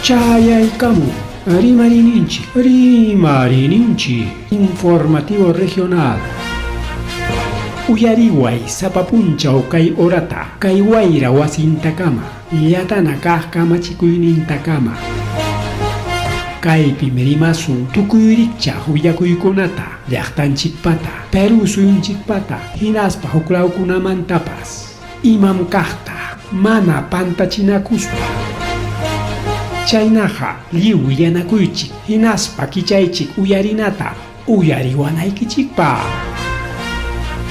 Chayaykamun Rimariyninchik, Rimariyninchik Informativo Regional. Uyariway sapa punchaw kay horata, kay wayra wasintakama, llatana kaq kamachikuynintakama. Kaypim rimasun tukuy rikchaq willakuykunata, llaqtanchikpata, Perú suyunchikpata, hinaspa huklawkunamantapas. Imam kaqta mana pantachinakuspa. Chaynaqa lliw willanakuychik hinaspa kichaychik uyarinata uyariwanaykichikpaq.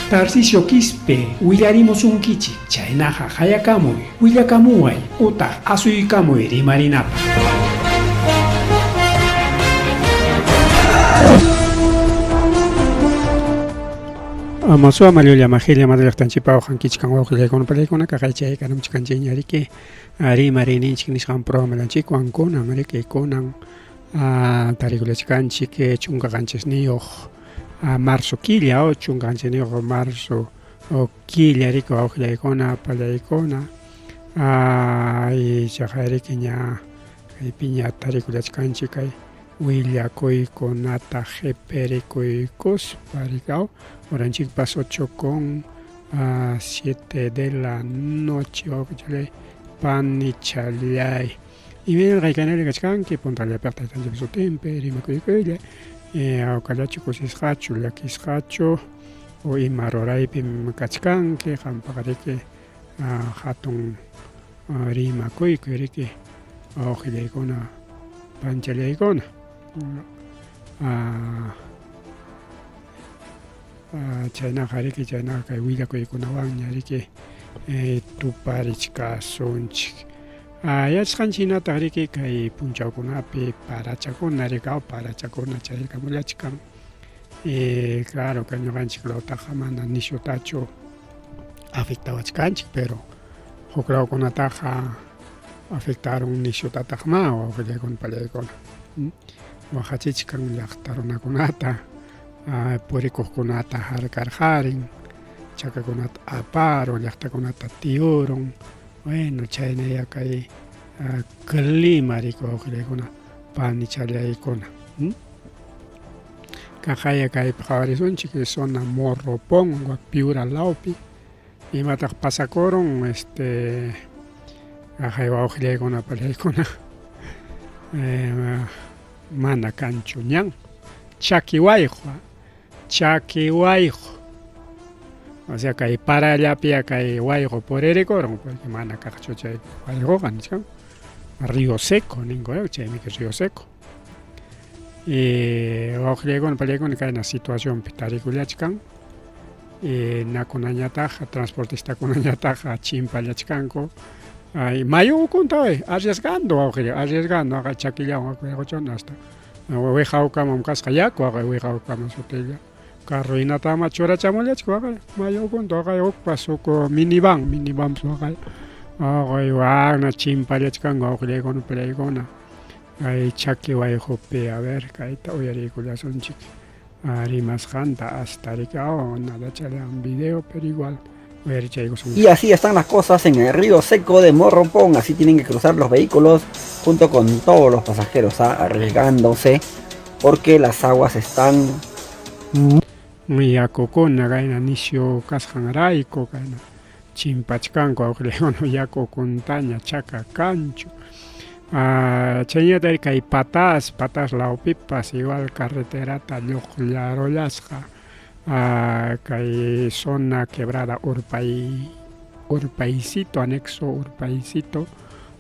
Tarcisio Quispe willarimusunkichik, chaynaqa qayakamuy, willakamuway utaq asuykamuy rimarinapaq. Amasua mallulla majilla madre llaqtanchikpa waqankichkan wawqillaykuna pallaykuna kaqaychay kanamchkanchikña riki rimariyninchik nisqan programallanchikwan kunan riki kunan tarikullachkanchik 17niyuq marzo killa o 17niyuq marzo killa riki wawqillaykuna pallaykuna ichaqa riki ña kaypiña tarikullachkanchik kay willakuykunata qipirikuykuspa rikaw horanchikpas 8 con 7 de la noche wawqichallay panichallay imayna qaykanalla kachkanki puntallapaq taytanchikpa sutinpi rimakuykullay hawkallachu kusisqachu llakisqachu o ima ruraypim kachkanki qampaq riki hatun rimakuykuy riki wawqillaykuna panchallaykuna chaynaqa riki chaynaqa kay willakuykunawanña riki tuparichkasunchik yachasqanchik hinataq riki kay punchawkunapi parachakuna riki parachakuna chaykamullachkan claro kay ñuqanchik lawtaqa mana nishutachu afectawachkanchik pero huk lawkunataqa afectarun nishutataqmá wawqillaykuna pallaykuna waqachichkan llaqta runakunata purikuqkunata harkarqarin chakakunata aparun llaqtakunata tiyurun bueno chaynaya kay clima riki wawqillaykuna panichallaykuna Kaqaya kaypi qhawarisunchik zona Morropón wak Piura lawpi imataq pasakurun este kaqay wawqillaykuna pallaykuna mana kanchu ñan chaki wayqu chaki wayqu o sea kay parallapi kay wayqu puririkurun porque mana kaqchu chay wayquqa nichkan río seco ninku chaymi río seco. Wawqillaykuna pallaykuna kayna situacionpi tarikullachkan nakunañataq transportistakunañataq chimpallachkanku mayu ukunta arriesgando wawqillay arriesgando haqay chakillawan wayquchuna hasta wiqawkamam kasqa yaku haqay wiqawkama sutilla carro hinatama churachamullachku haqay mayu ukunta haqay hukpas huk minivan minivanpas haqay haqay wakna chimpallachkanku wawqillaykuna pallaykuna. Kay chaki wayqupi a ver kayta uyariykullasunchik rimasqanta hasta riki oh nada challan video pero igual uyarichaykusun. Y así están las cosas en el río seco de Morropón, así tienen que cruzar los vehículos junto con todos los pasajeros, ¿ah? Arriesgándose porque las aguas están Yakukuna kayna nisyu kasqanrayku kayna chimpachkanku awqallaykuna yaku kuntaña chaka kanchu chayñataq kay Pataz, Pataz lawpipas igual carreterata lluqllarullasqa kay zona quebrada Urpay Urpaycito anexo Urpaycito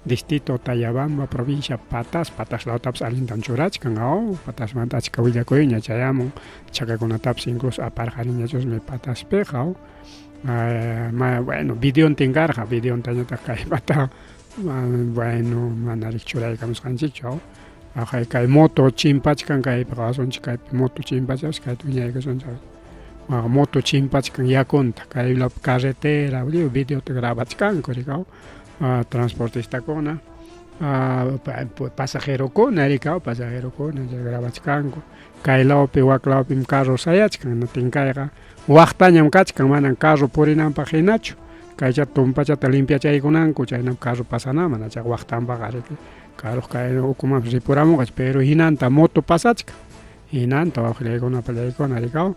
distrito Tayabamba provincia Pataz, Pataz lawtapas allintam churachkan aw Patazmanta achka willakuyña chayamun chakakunatapas incluso aparqaniñachusmi Patazpiqa aw bueno videontin karqa videontañataq kaypata bueno mana riki churaykamusqanchikchu aw haqay kay moto chimpachkan kaypi qawasunchik kaypi moto chimpachkas kayta wiñaykusunchik moto chimpachkan yakunta kay lawpi carretera lliw videota grabachkanku riki aw transportistakuna pasajerokuna riki aw pasajerokuna grabachkanku kay lawpi wak lawpim carro sayachkan tinkayqa waqtañam kachkan manam carro purinanpaq hinachu. Kaycha tumpachata limpiachaykunanku chaynam carro pasanaman achaqa waqtanpaqa riki carroq kay ukumanpas ripuramunqach pero hinanta moto pasachkan hinanta wawqillaykuna pallaykuna rikaw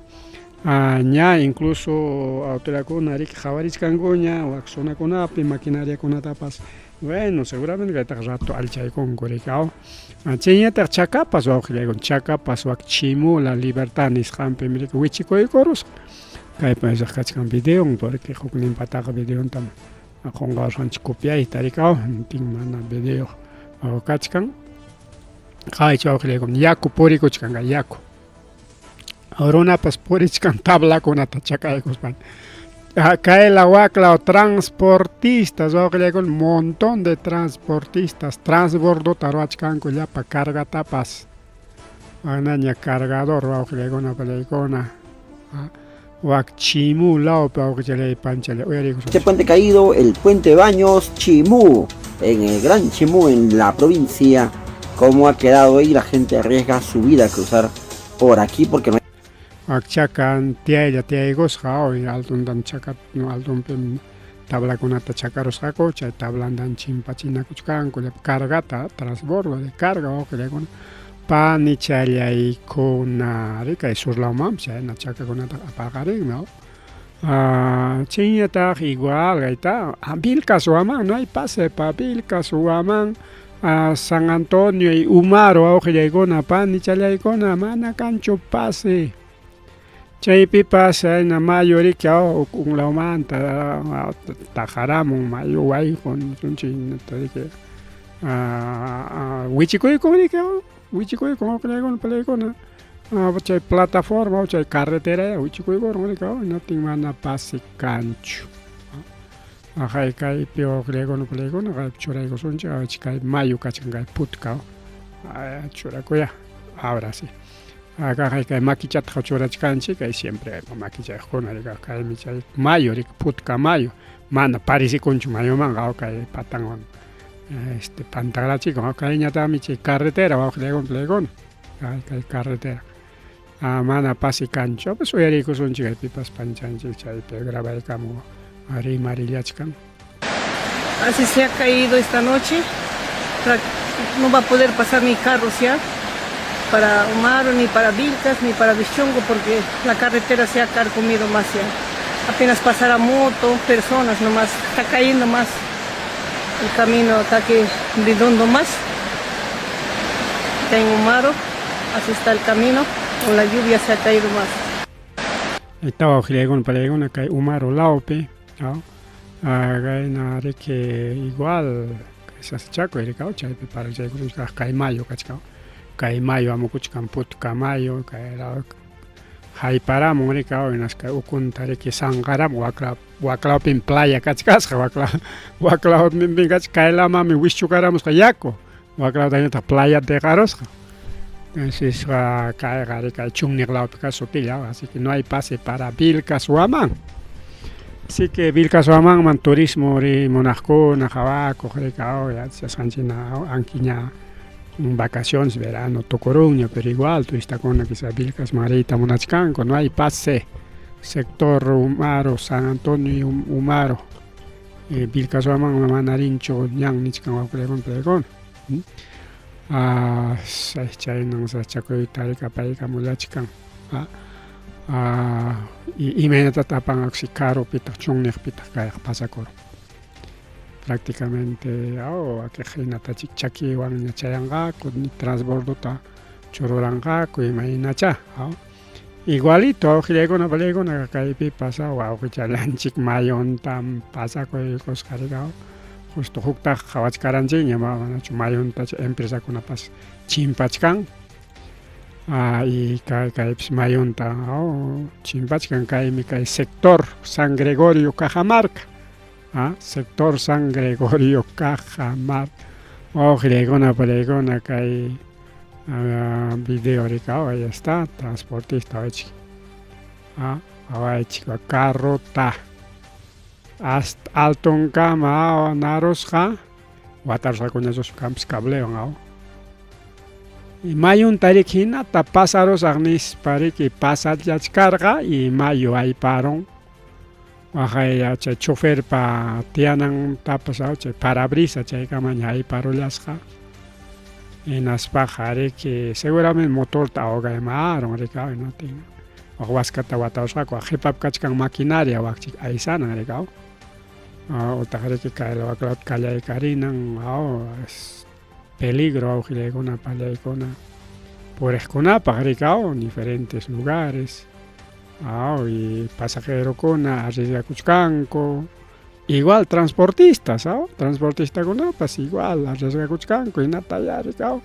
ña incluso autoridadkuna riki qhawarichkankuña wak zonakunapi maquinariakunatapas bueno seguramente kaytaqa rato allichaykunku riki aw chayñataq chakapas wawqillaykuna chakapas wak Chimú La Libertad nisqanpim riki wichikuykurusqa kaypim riq kachkan videon porque hukninpataqa videontam qunqarusqanchik copiayta riki aw nintin mana video kachkan qawaychik wawqillaykuna yaku purikuchkan kay yaku runapas purichkan tablakunata chakaykuspan kayla waklaw transportistas wawqillaykuna montón de transportistas transbordota ruwachkanku llapa cargatapas manaña cargador wawqillaykuna pallaykuna wak Chimú lawpi wawqichalay panchalay uyariykusun. Este puente caído, el puente Baños Chimú, en el Gran Chimú, en la provincia, cómo ha quedado ahí, la gente arriesga su vida a cruzar por aquí porque no hay Wak chakan tiyaylla tiyaykusqa hoy altontam chaka altonpim tablakunata chakarusqaku chay tablantan chimpachinakuchkanku llapa cargata transbordo de carga wawqillaykuna panichallaykuna rikay sur lawmanpas chayna chakakunata apaqarinmi chayñataq igual kayta Vilcas Huamán no hay pase pa Vilcas Huamán San Antonio y Umaro wawqillaykuna panichallaykuna mana kanchu pase chaypipas chayna mayu riki ukun lawmanta taqaramun mayu wayqun riki wichikuykun riki wichikuykun wawqillaykuna palaykuna chay plataforma chay carretera wichikuykurun riki hinaptin mana pase kanchu kay kaypi wawqillaykuna palaykuna kaypi churaykusunchik kay mayu kachkan kay putka churakuya ahora sí kay kay makichata churachkanchik kay siempre makichayuqkuna kaymi chay mayu riki putka mayu mana parecikunchu mayumanqa kay patanwan este pantarachikun kayñataqmi chay carretera wawqillaykuna palaykuna kay carretera mana pase kanchu pues uyariykusunchik kaypipas panchanchik chaypi grabaykamun rimarillachkan. Así se ha caído esta noche, no va a poder pasar ni carros ya para Umaro, ni para Vilcas, ni para Vichongo, porque la carretera se ha carcomido más ya. Apenas pasará moto, personas nomás, está cayendo más el camino acá que redondo más. Está en Umaro, así está el camino, con la lluvia se ha caído más. Ahí wawqillaykuna palaykuna kay Umaro lawpi kayna riki igual sasachakuy riki chaypi parachaykusunchik kay mayu kachkan kay mayu amukuchkan putka mayu kay hayparamun riki hinaspa ukunta riki sanqaramun waklaw waklawpim playa kachkasqa waklaw waklawpim kachka kaylamanmi wischukaramusqa yaku waklawtañataq playa dejarusqa entonces kayqa kay chunniq lawpi kasqa sutilla así que no hay pase para Vilcas Huamán así que Vilcas Huamanman turismo ri munaqkuna qhawakuq riki yachasqanchikna ankiña vacaciones verano tukurunña pero igual turistakuna quizá Vilcasman riyta munachkanku no hay pase sector Umaro San Antonio y Umaro Vilcas Huamanman mana rinchu ñan nichkan wawqillaykuna palaykuna chaynan sasachakuyta apaykamullachkan imaynatataq apanqakusi karupitaq chunniqpitaq kayqa pasakurun prácticamente wakiq hinatachik chakiwanña chayanqaku transbordota chururanqaku imaynacha igualito wawqillaykuna palaykuna kaypipas wawqichallanchik mayuntam pasakuykusqa riki justo huktaq qhawachkaranchikña manachu mayunta empresakunapas chimpachkan y kaypis mayunta chimpachkan kaymi kay sector San Gregorio Cajamarca sector San Gregorio Cajamarca wawqillaykuna palaykuna kay video riki ahí está transportista awaychik awaychik carrota hasta altonkama narusqa watarusqakuñachus kanpas cablewan mayunta riki hinata pasarusaq nispa riki pasallachkarqa y mayu ayparun. Waqay chay choferpa tiyanantapas chay parabrisa chaykamaña hayparullasqa. Hinaspaqa riki seguramente motorta ahogaymarun riki hinatin wak waskata watarusqaku qhipapi kachkan maquinaria wakchik aysanan riki aw utaq riki kay waklawta kallaykarinan aw peligro awqillaykuna pallaykuna puriqkunapaq riki aw diferentes lugares aw y pasajerokuna arriesgakuchkanku igual transportistas aw transportistakunapas igual arriesgakuchkanku hinataya riki aw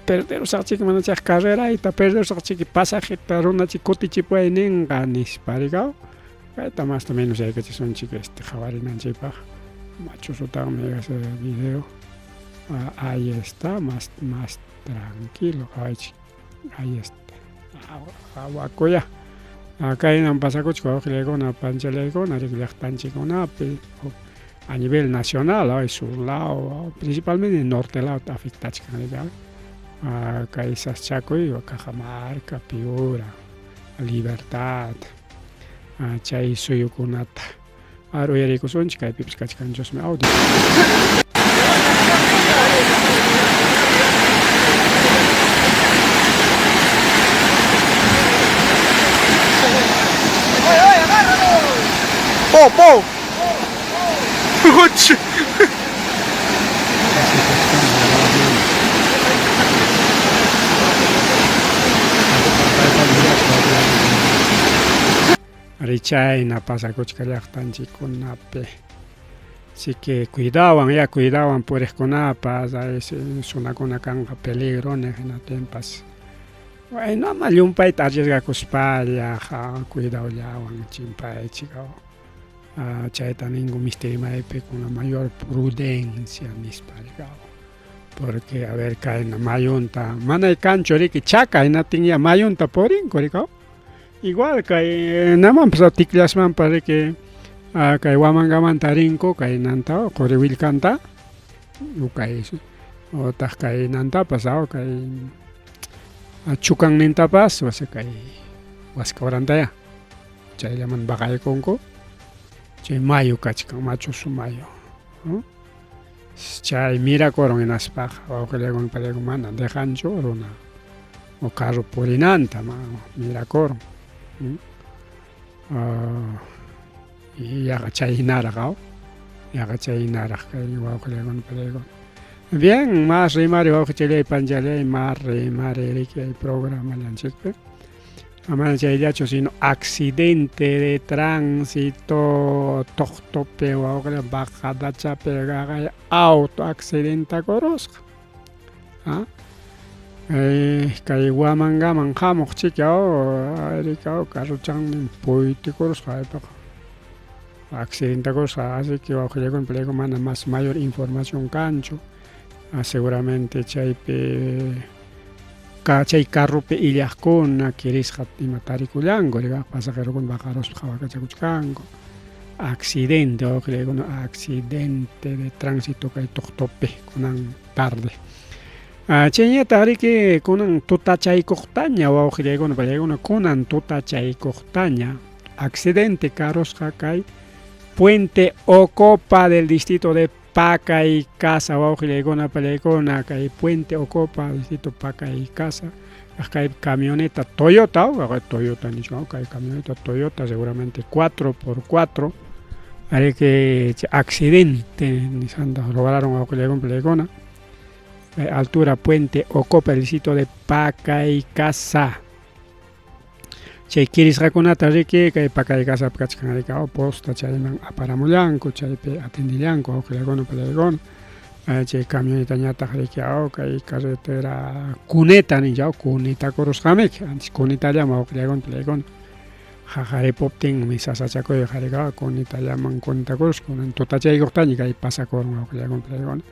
perderusaqchiki mana chayqa carrerayta perderusaqchiki pasajeta runachik kutichipuway ninqa nispa riki aw kayta más o menos yaykachisunchik este qhawarinanchikpaq machusutaqmi ese video ahí está más más tranquilo qhawaychik ahí está hawakuya kaynan pasakuchkan wawqillaykuna panchallaykuna riki llaqtanchikkunapi a nivel nacional ay sur lado principalmente norte lado afectachkan riki kay saschakuy Cajamarca Piura Libertad chay suyukunata ar uyariykusunchik kaypipas kachkanchusmi audio. 뽀, 뽀! 그렇지. Richayna pasakuchka llaqtanchikkunapi. Así que cuidawan ya cuidawan puriqkunapas runakuna kanqa peligro niq hinatinpas bueno ama llumpayta arriesgakuspalla cuidawllawan chimpaychik chayta ninku misti rimaypi con la mayor prudencia nispa porque a ver kayna mayunta manay kanchu riki chaka hinaptinya mayunta purinku riki igual kay namanpas Ticllasmanpas riki kay Huamangamanta rinku kaynanta Quriwillkanta kay utaq kaynantapas kay Chukannintapas wasi kay Huascaurantaya chayllaman baqaykunku chay mayu kachkan machusu mayu chay mirakurun hinaspaqa wawqillaykuna payllaykuna mana dejanchu runa o carro purinanta mirakurun yaqa chay hinaraq yaqa chay hinaraq kay wawqillaykuna pallaykuna bien mas rimari wawqichallay panchallay mas rimari riki kay programallanchikpi mana chayllachu sino accidente de tránsito Toqtopi wawqilla bajadachapi auto accidentakurusqa kay Huamangaman hamuq chiki riki carrochanmi puytikurusqa aypaqa accidentakurusqa así que wawqillaykuna pallaykuna mana mas mayor información kanchu seguramente chaypi chay carropi illaqkuna kirisqa ima tarikullanku pasajerokuna baqaruspa qhawakachakuchkanku accidente wawqillaykuna accidente de tránsito kay Toqtopi kunan tarde chayñataq riki kunan tutachaykuqtaña wawqillaykuna pallaykuna kunan tutachaykuqtaña accidente karusqa kay Puente Ocopa del distrito de Pacaycasa wawqillaykuna pallaykuna kay Puente Ocopa distrito Pacaycasa kay camioneta Toyota Toyota nichwan kay camioneta Toyota seguramente 4x4 que accidente nisqanta lograron wawqillaykuna pallaykuna altura Puente Ocopa el distrito de Pacaycasa chay kirisqakunata riki kay Pacaycasapi kachkan riki posta chayman aparamullanku chaypi atendillanku wawqillaykuna pallaykuna chay camionetañataq riki kay carretera cuneta ninchik cunetakurusqamiki antes cunetallaman wawqillaykuna pallaykuna qaharipuptinmi sasachakuy qharika cunetallaman cunetakurusqa kunan tutachaykuqtaña kay pasakurun wawqillaykuna pallaykuna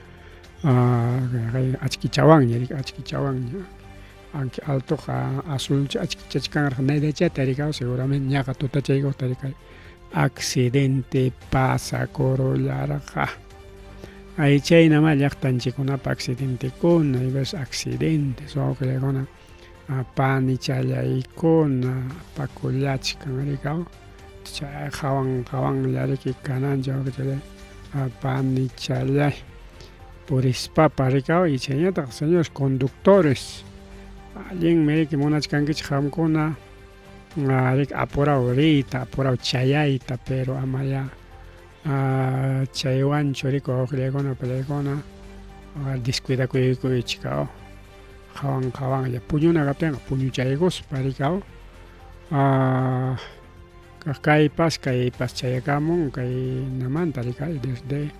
achkichawanña riki achkichawanña aunque altoqa azulcha achkichachkanraq nedachata riki seguramente ñaqa tutachaykuqta riki accidente pasakurullarqa ay chaynama llaqtanchikkunapa accidentekuna y ves accidentes wawqillaykuna panichallaykuna apakullachkan riki. Chay qawan qawanlla riki kananchik wawqichallay, panichallay. Purispapa rikaw y chaynataq señores conductores allinmi riki munachkankichik qamkuna riki apuraw riyta, apuraw chayayta, pero amayá chaywanchu riki wawqillaykuna pallaykuna descuidakuykuychik qawan qawanlla puñuna kaptinqa puñuchaykuspa rikaw. Kaypas kaypas chayakamun kaynamanta rikay desde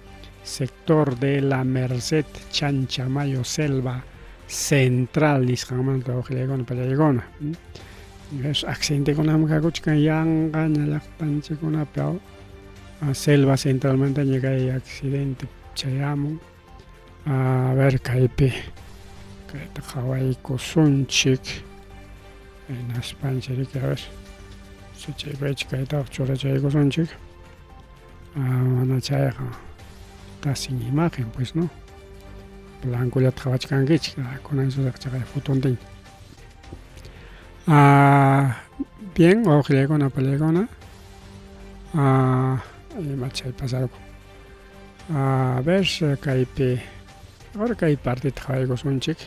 sector de la Merced Chanchamayo Selva Central nisqanmanta wawqillaykuna pallaykuna. Accidentekunam kakuchkan yanqaña llaqtanchikkunapi selva centralmantaña kay accidente chayamun. A ver kaypi kayta qhawaykusunchik. Hinaspanchik riki a ver suchaykuychik kaytaqa churachaykusunchik. Mana chayqa está sin imagen pues no. Blancollata qhawachkankichik kunan susaq chaqay fotontin. Bien wawqillaykuna pallaykuna ima chay pasarukun. A ver kaypi ahora kay partita qhawaykusunchik.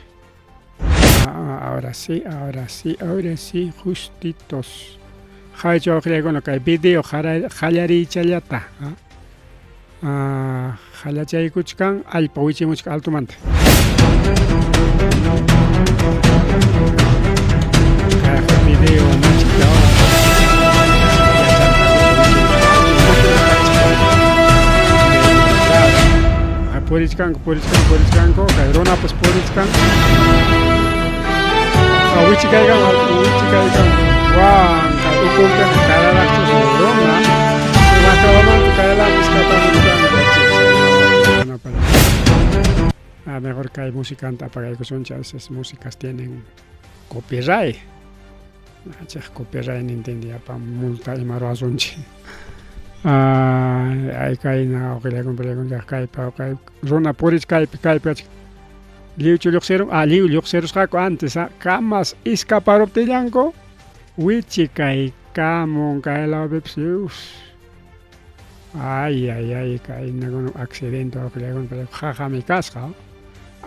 Ahora sí, ahora sí, ahora sí, justitos. Qhawaychik wawqillaykuna kay video qallariychallata. Qallachaykuchkan allpa wichimuchkan altomanta. Kayqa video machita. Purichkanku, purichkanku, purichkanku. Kay runapas purichkan. Wichikaykan, wichikaykan. Wan, kay ukunpiqa kararaqchus runa. Waqawamanta kaylapis katamuchkanku. Ah, mejor kay musicanta apagaykusunchik, a veces músicas tienen copyright. Chaq copyright nintin yapa multa ima ruwasunchik. Ay kayna wawqillaykuna pallaykuna kaypa kay runa purich kaypi kaypi kachkan. Lliwchu lluqsirun? Ah, lliw lluqsirusqaku antes kamas iskaparuptillanku wichikaykamun kay lawpipas lliw. Ay ay ay kaynakuna accidente wawqillaykuna pallaykuna qaqami kasqa.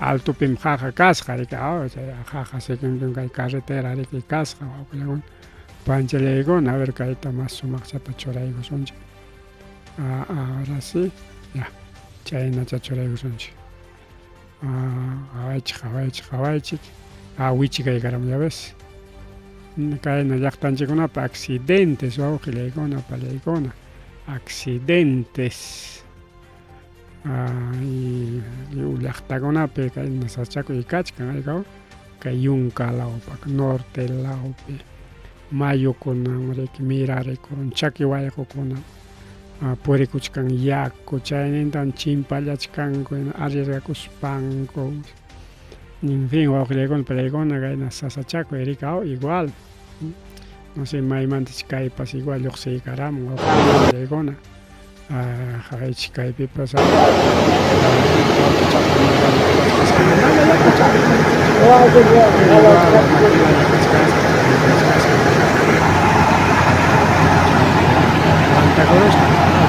Altopim qaqa kasqa riki chay qaqa sikinpim kay carretera riki kasqa wawqillaykuna panchallaykuna a ver kayta mas sumaqchata churaykusunchik. Ahora sí ya chaynacha churaykusunchik. Qawaychik qawaychik qawaychik wichikaykaram ya ves. Kayna llaqtanchikkunapi accidentes wawqillaykuna pallaykuna accidentes. Lliw llaqtakunapi kayna sasachakuy kachkan aykaw kay yunka lawpa norte lawpi mayukunam riki mirarikurun chaki wayqukuna purikuchkan yaku chaynintam chimpallachkanku arriesgakuspanku en fin wawqillaykuna pallaykuna kayna sasachakuy riki igual no sé maymantach kaypas igual lluqsiykaramun wawqillaykuna. Qawaychik kaypipas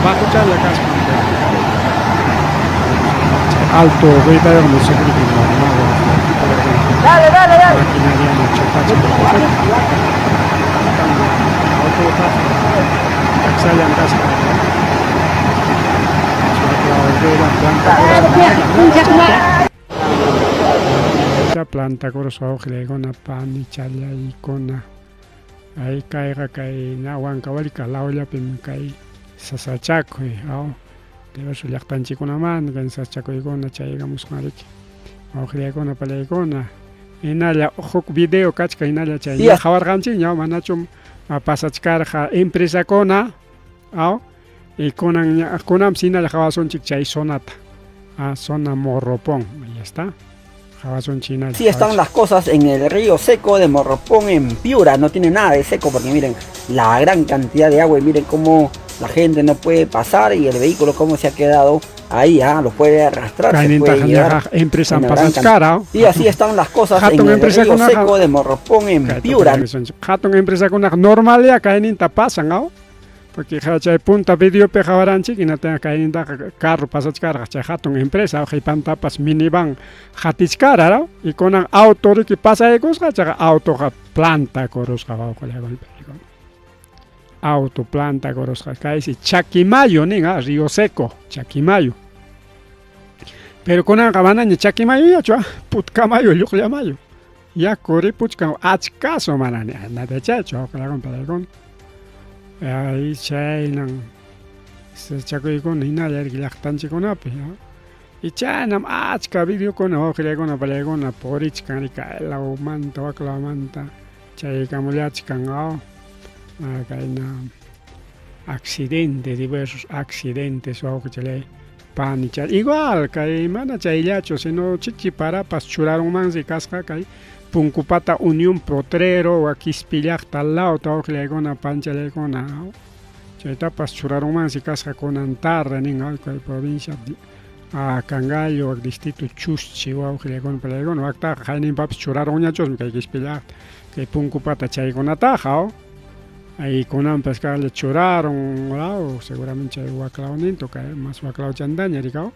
bajochalla kaspa alto ruidayuqmi sufrikin normal. Dale, dale, dale. Maquinaria chupachkan taksallam kasqa. Plantakurusqa wawqillaykuna panichallaykuna. Ay kayqa kay Huancavelica lawllapim kay sasachakuy aw diverso llaqtanchikkunamanta kay sasachakuykuna chaykamusqan riki wawqillaykuna pallaykuna hinalla huk video kachkan hinalla chay qhawarqanchikña manachum pasachkarqa empresakuna aw y kunan kunanpas hinalla qhawasunchik chay zonata zona Morropón ahí está. Qhawasunchik hinalla. Así están las cosas en el río seco de Morropón en Piura. No tiene nada de seco porque miren la gran cantidad de agua y miren cómo la gente no puede pasar y el vehículo cómo se ha quedado ahí, lo puede arrastrar, se puede llevar empresa una gran pasachkara. Y así están las cosas en Hatun el río empresakunaqa seco de Morropón en Piura. Hatun empresakunaqa normalya kayninta pasan aw. Porque chay punta videopi qawaranchik hinata kaynintaqa carro pasachkarqa chay hatun empresa qipantapas minivan qatichkara y kunan auto riki pasaykusqa chayqa autoqa planta kurusqa wawqillakuna. Auto planta kurusqa kaysi Chaquimayo nin ah, Río Seco, Chaquimayo. Pero kunanqa manaña Chaquimayoñachu ah, Putcamayo, Lluqllamayo. Yaku ripuchkan achkaso mana ni nada chaychu wawqillakuna pallaykuna. Ay chaynan sachakuykuna hinalla riki llaqtanchikkunapi. Y chaynam achka videokuna wawqillaykuna pallaykuna purichkan riki kay lawmanta wak lawmanta chaykamullachkan aw kayna accidente diversos accidentes wawqichallay panicha igual kay mana chayllachu sino chichi parapas churarunmansi kasqa kay Punkupata Unión Potrero wa Quispi llaqta lawta wawqillaykuna panchallaykuna chaytapas churarunmansi kasqa kunan tarde nin kay provincia Cangallo wak distrito Chuschi wawqillaykuna pallaykuna waktaqa qayninpapas churarunñachusmi kay Quispi llaqta kay Punkupata chaykunataqa ay kunanpas kaqlla churarun law seguramente chay waklawninto kay mas waklawchantaña rikaw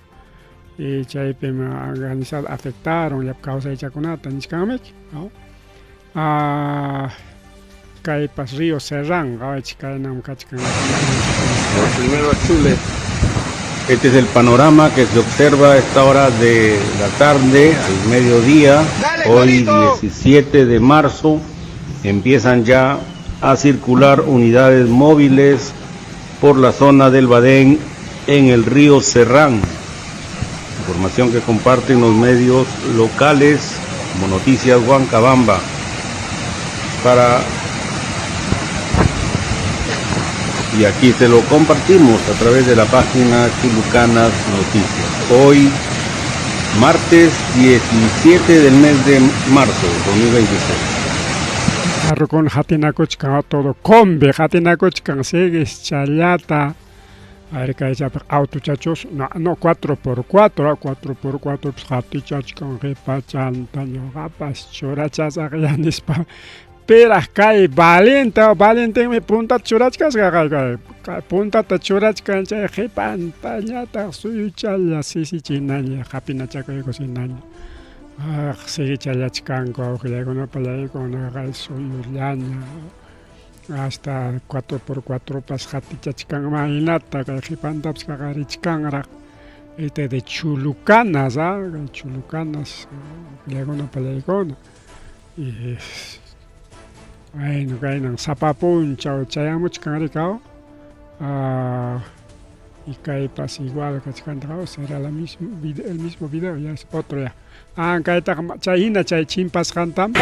y chaypim organizado afectaron llapa kawsaychakunata nichkanmiki kaypas río Serrán qawaychik kaynam kachkan. Primero Chule. Este es el panorama que se observa a esta hora de la tarde, al mediodía, hoy 17 de marzo, empiezan ya a circular unidades móviles por la zona del Badén en el río Serrán. Información que comparten los medios locales como Noticias Huancabamba. Para y aquí se lo compartimos a través de la página Chulucanas Noticias. Hoy, martes 17 del mes de marzo de 2026. Carrokuna hatinakuchkan todo combi hatinakuchkan sigues challata a ver kaychapiq autochachus no, no 4x4 4x4 pues hatichachkan qhipachanta ñuqapas churachasaq ya nispa piraq kay valiente valientenmi puntata churachkasqa kay kay puntata churachkan chay qhipantañataq suyuchalla sisichinaña hapinachakuykus hinaña aq sigichallachkanku awqillaykuna pallaykuna kay suyullaña hasta 4x4 pas qatichachkanman hinata kay qhipantapas kaqarichkanraq este de Chulucanas ah Chulucanas awqillaykuna pallaykuna y bueno kaynan sapa punchaw chayamuchkan rikaw y kaypas igual kachkantaq será la mismo video, el mismo video ya es otro ya ah kaytaqa chay hina chay chimpasqantam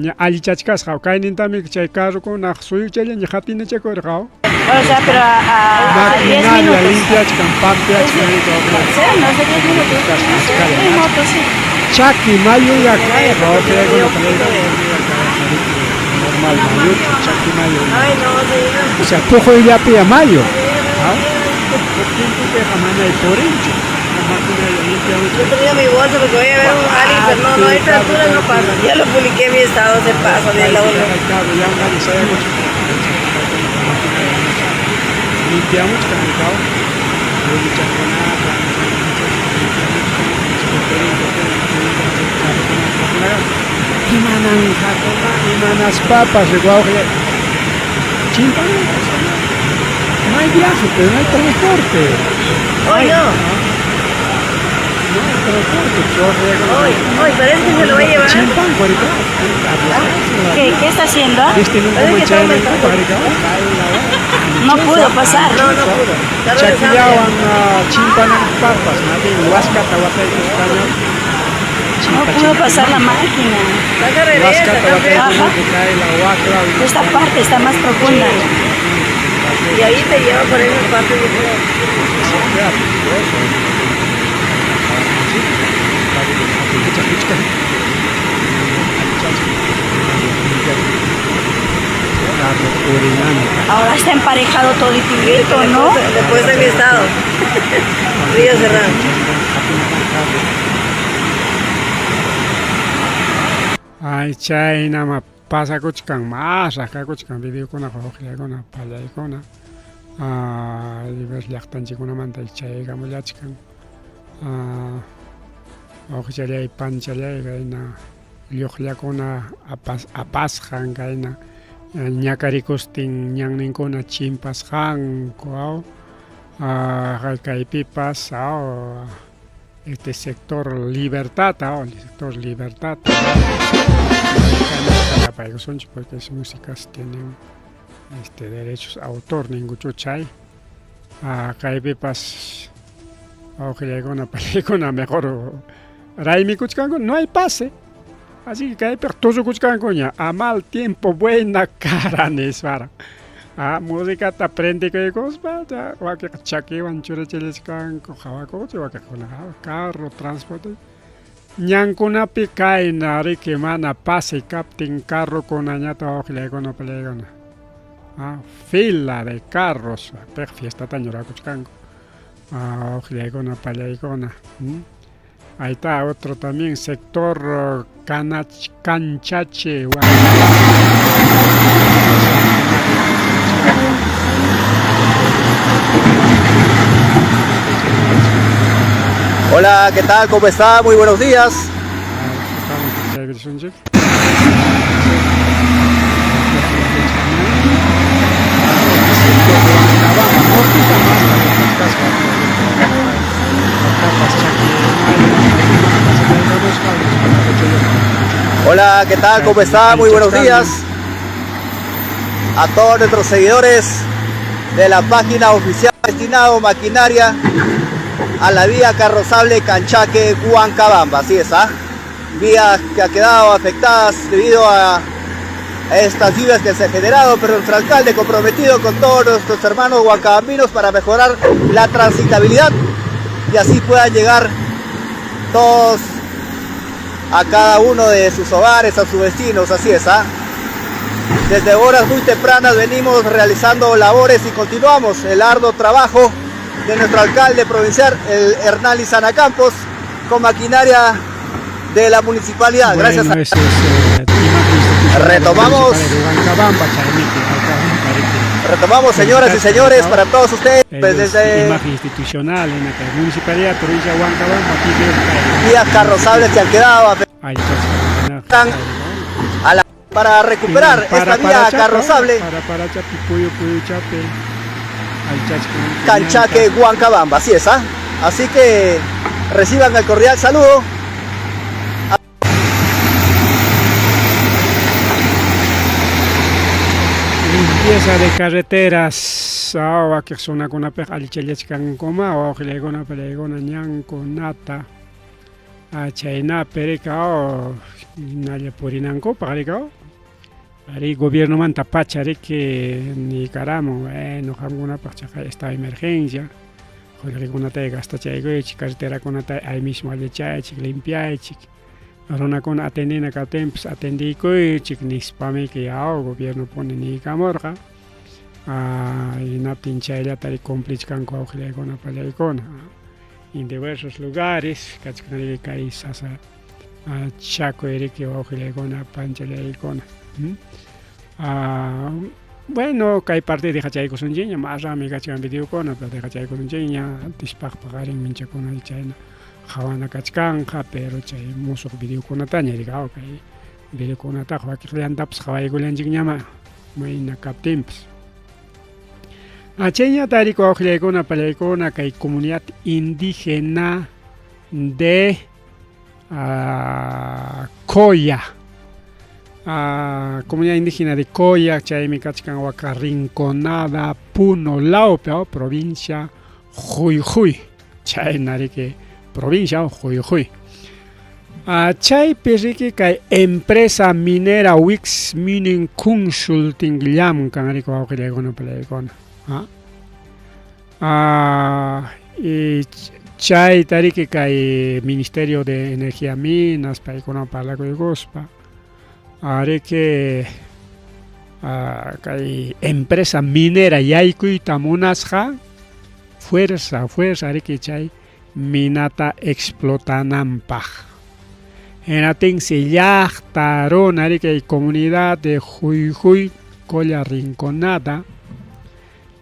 ña allichachkasqa kaynintami chay carrokunaq suyuchallaña qatinachakurqa O sea, pero a 10 maquinaria minutos. limpiachkan pampiachkan Sí, no sé, 10 minutos. En moto, sí. Chaki mayuya kayqa normal mayuchu chaki mayu Ay, no, sí, o sea puquyllapiya mayu timpupiqa manay purinchu maquinaria limpiamuchkan Yo tenía mi bolsa porque voy a ver un alguien, pero no, no, a esta altura no pasa. Ya lo publiqué en mi estado, se pasa de la ola. Limpiamuchkan rikaw ruyuchakunata imananqakuna imanaspapas wawqi chimpan no hay viaje pero no hay transporte. Hoy no. No hay transporte. Hoy, hoy, parece que se lo va a llevar. Chimpanco ahorita. ¿Qué, qué está haciendo? Viste nunca Parece que está aumentando. No pudo pasar. No, no pudo. Está regresando. Chakillawan chimpanan papas, más bien huascata wataykuspaña. No pudo pasar la máquina. Está que regresa, Huascata está feo. wataykuspa cae la huacla. Esta parte está más profunda. Y ahí te lleva por esas partes, yo creo. Ahora está emparejado toditito, ¿no? Después de mi estado. Río Serrano. Ay, chaynama pasakuchkan masraq kakuchkan videokunaqa wawqillaykuna pallaykuna. Diverso llaqtanchikkunamanta chayaykamullachkan. Wawqichalláy panchalláy kayna lluqllakuna apas apasqan kayna ñakarikustin ñanninkuna chimpasqanku aw kaypipas aw este sector Libertad aw el sector Libertad apaykusunchik porque esas músicas tienen este derechos autor ninkuchu chay kaypipas wawqillaykuna paykuna mejor raymikuchkanku no hay pase así que kaypiqa tusukuchkankuña a mal tiempo buena cara nisparaq musicata prendikuykuspa wakinqa chakiwan churachillachkanku qhawakuqchik wakinkunaqa carro transporte ñankunapi kayna riki mana pase kaptin carrokunañataq wawqillaykuna pallaykuna fila de carros piqa fiestataña rurakuchkanku wawqillaykuna pallaykuna Ahí está otro también sector Canach, Canchache. Hola, ¿qué tal? ¿Cómo está? Muy buenos días. Hola, ¿qué tal? ¿Cómo está? Muy buenos días a todos nuestros seguidores de la página oficial destinado maquinaria a la vía carrozable Canchaque Huancabamba. Así es, ¿ah? Vías que ha quedado afectadas debido a estas lluvias que se han generado, pero nuestro alcalde comprometido con todos nuestros hermanos huancabambinos para mejorar la transitabilidad y así puedan llegar todos a cada uno de sus hogares, a sus vecinos, así es, ¿ah? Desde horas muy tempranas venimos realizando labores y continuamos el arduo trabajo de nuestro alcalde provincial, el Hernán Lizana Campos, con maquinaria de la municipalidad. Gracias Bueno, a... eso es, imagen institucional de la Retomamos. municipalidad de Huancabamba, Chaymiki, Huancabamba, Retomamos, señoras y señores, para todos ustedes, pues, Es desde imagen institucional en la municipalidad provincia de Huancabamba, aquí veo que vías carrozables que han quedado hay Están a la, para recuperar para, esta vía carrozable Para, chapi, puyo, puyo, chape. Canchaque Huancabamba, así es, ¿ah? Así que reciban el cordial saludo. Limpieza de carreteras. Awa que sunakunapiq allichallachkankuma wawqillaykuna pallaykuna ñankunata chaynapi rika hinalla purinankupaq rika arí gobiernomanta pacha riki niykaramun bueno qamkunapaq chaqay estado de emergencia qullqikunataya gastachaykuychik carreterakunata ahí mismo allichaychik limpiaychik runakuna atendina kaptinpas atendiykuychik nispamiki yaw gobiernopuni niykamurqa hinaptin chayllata cumplichkanku wawqillaykuna pallaykuna en diversos lugares kachkan kay sasa chakuy riki wawqillaykuna panchallaykuna. Bueno, kay parte dejachaykusunchikña masraqmi kachkan videokuna pero dejachaykusunchikña antispaq paqarin minchakuna chayna qhawana kachkanqa pero chay musuq videokunataña rikaw kay videokunataqa wakiqllantapas qhawaykullanchikñama mayna kaptinpas. Chayñata rikuy wawqillaykuna pallaykuna kay comunidad indígena de Coya. Comunidad indígena de Coya, chaymi kachkan waka Rinconada, Puno lawpi, provincia Jujuy. Chayna riki provincia Jujuy. Chaypi riki kay empresa minera Wix Mining Consulting llamkan riki wawqillaykuna pallaykuna. Y chayta riki kay Ministerio de Energía Minas paykunawan parlakuykuspa ariki kay empresa minera yaykuyta munasqa fuerza fuerza riki chay minata explotananpaq. Hinaptinsi llaqta runa riki comunidad de Jujuy Colla Rinconada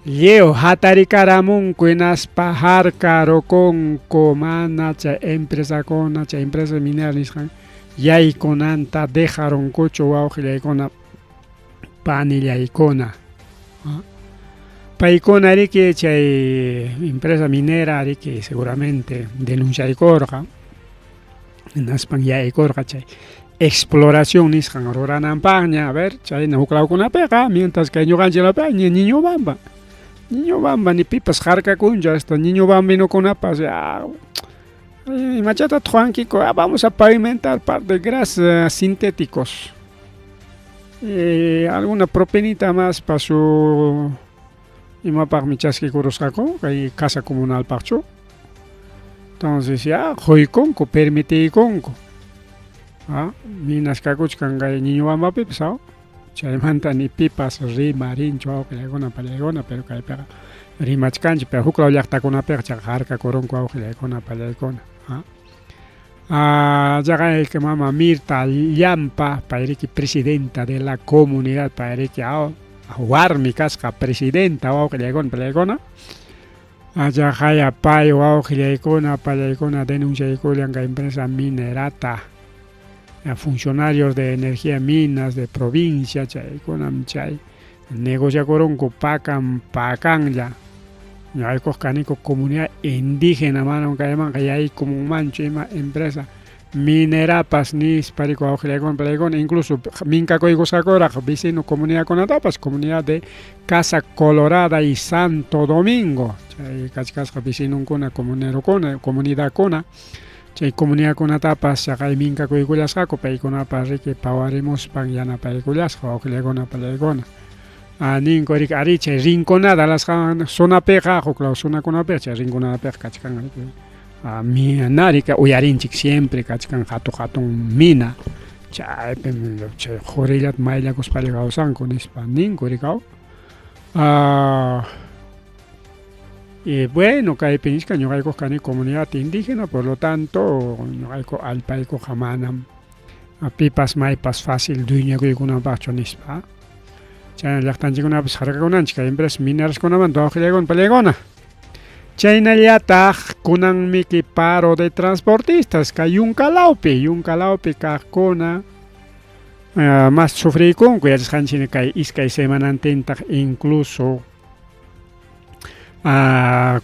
Lliw hatarikaramunku hinaspa harkarukunku mana chay empresakuna chay empresa minera nisqan yaykunanta dejarunkuchu wawqillaykuna panillaykuna. Paykuna riki chay empresa minera riki seguramente denunciaykurqa hinaspan yaykurqa chay exploración nisqan rurananpaqña a ver chayna huklawkunapiqa mientras kay ñuqanchiklapiqa ña Ñiñobamba Ñiñobamba ni pipas harkakunchu hasta Ñiñobambinukunapas ya imachatataq ruwankiku ah, vamos a pavimentar parte de gras sintéticos alguna propinita más pa su imapaqmi chaskikurusqaku kay casa comunalpaqchu entonces ya quykunku permitiykunku ah, minas kakuchkan kay Ñiñobambapipas aw chaymanta ni pipas rimarinchu wawqillaykuna pallaykuna pero kaypiqa rimachkanchik pero huklaw llaqtakunapiqa chaqa harkakurunku wawqillaykuna pallaykuna ah. Ah, chaqa mama Mirta Llampa payriki presidenta de la comunidad payriki aw warmi kasqa presidenta wawqillaykuna pallaykuna achaqaya pay wawqillaykuna pallaykuna denunciaykullan kay empresa minerata funcionarios de energía minas de provincia chaykunam chay negociakurunku pakan pakanlla ñuqaykuq kaniku comunidad indígena manam kaymanqa yaykumunmanchu ima empresa minerapas nispa riku wawqillaykuna pallaykuna incluso minkakuykusqakuraq vecino comunidadkunatapas comunidad de Casa Colorada y Santo Domingo chay kachkasqa vecinonkuna comunerokuna comunidadkuna chay comunidadkunatapas chaqay minkakuykullasqaku paykunapas riki pawarimuspan yanapaykullasqa wawqillaykuna pallaykuna ninku riki ari chay rinconada lasqan zonapiqa huklaw zonakunapiqa chay rinconadapiqa kachkan riki minarika uyarinchik siempre kachkan hatu hatun mina chaypim chay qurillata mayllakuspalla kawsanku nispa ninku rikaw y bueno kaypi nichka ñuqaykuq kani comunidad indígena por lo tanto ñuqayku allpaykuqa manam pipas maypas fácil dueñakuykunanpaqchu nispa chayna llaqtanchikkunapas harkakunanchik kay empresas mineraskunamanta wawqillaykuna pallaykuna chaynallataq kunanmiki paro de transportistas kay yunkalawpi yunkalawpi kaqkuna mas sufriykunku yachasqanchik kay iskay semanantintaq incluso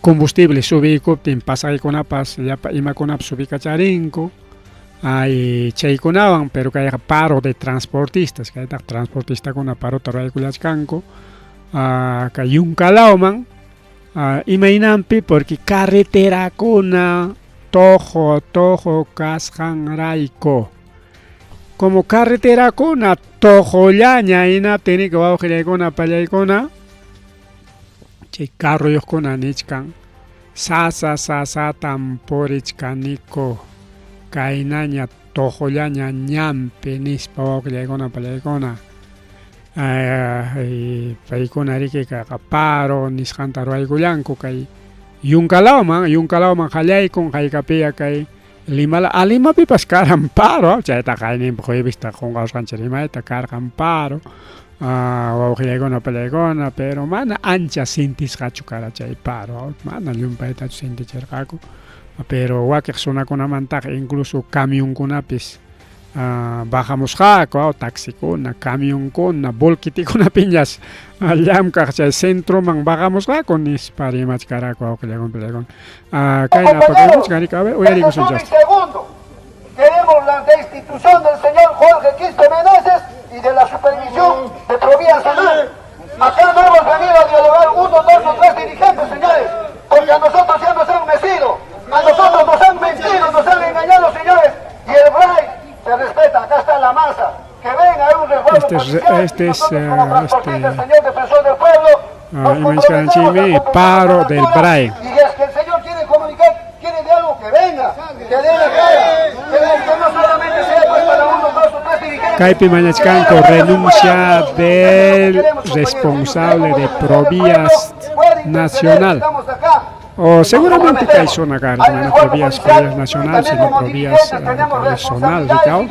combustible subiykuptin pasaykunapas llapa imakunapas subikacharinku ay chaykunawan pero kayqa paro de transportistas kaytaq transportistakuna parota ruraykullachkanku kay yunkalawman imaynanpi porque carreterakuna toqo toqo kasqanrayku como carreterakuna toqollaña hinaptin riki wawqillaykuna pallaykuna chay carroyuqkuna nichkan sasa sasatam purichkaniku kaynaña toqollaña ñanpi nispa wawqillaykuna pallaykuna paykuna riki kayqa paro nisqanta ruwaykullanku kay yunkalawman yunkalawman qallaykun haykapiya kay Limala a Limapipas karan paro chaytaqa ayninpi juevesta qunqarusqanchik rimayta karqan paro wawqillaykuna pallaykuna pero mana ancha sintisqachu kara chay paro mana llumpaytachu sintichirqaku pero wakiq runakunamantaqa incluso camionkunapis bajamusqaku taxikuna camionkuna volquetikunapiñas llamkaq chay centroman bajamusqaku nispa rimachkaraku wawqillaykuna pallaykuna kayna apakuykuchkan a ver uyarikusun Segundo, queremos la destitución del señor Jorge Quispe Meneses y de la supervisión de Provía Nacional. Acá no hemos venido a dialogar uno, dos o tres dirigentes, señores, porque a nosotros ya nos han mecido, a nosotros nos han mentido, nos han engañado, señores, y el BRAE se respeta, acá está la masa, que venga, hay un resguardo Este es, policial, este es, nosotros como transportistas, este, señor defensor del pueblo, nos imaginanchikmi comprometemos a cumplir paro con la del altura, BRAE. Y es que el señor quiere comunicar, quiere diálogo, que venga, que dé la cara, que no solamente sea pues para uno, dos o tres dirigentes. Kaypi mañachkanku renuncia del responsable de Provías Nacional. Estamos acá. O seguramente kay zona karqa mana por vías Correos Nacional, sino por vías zonal, rikao.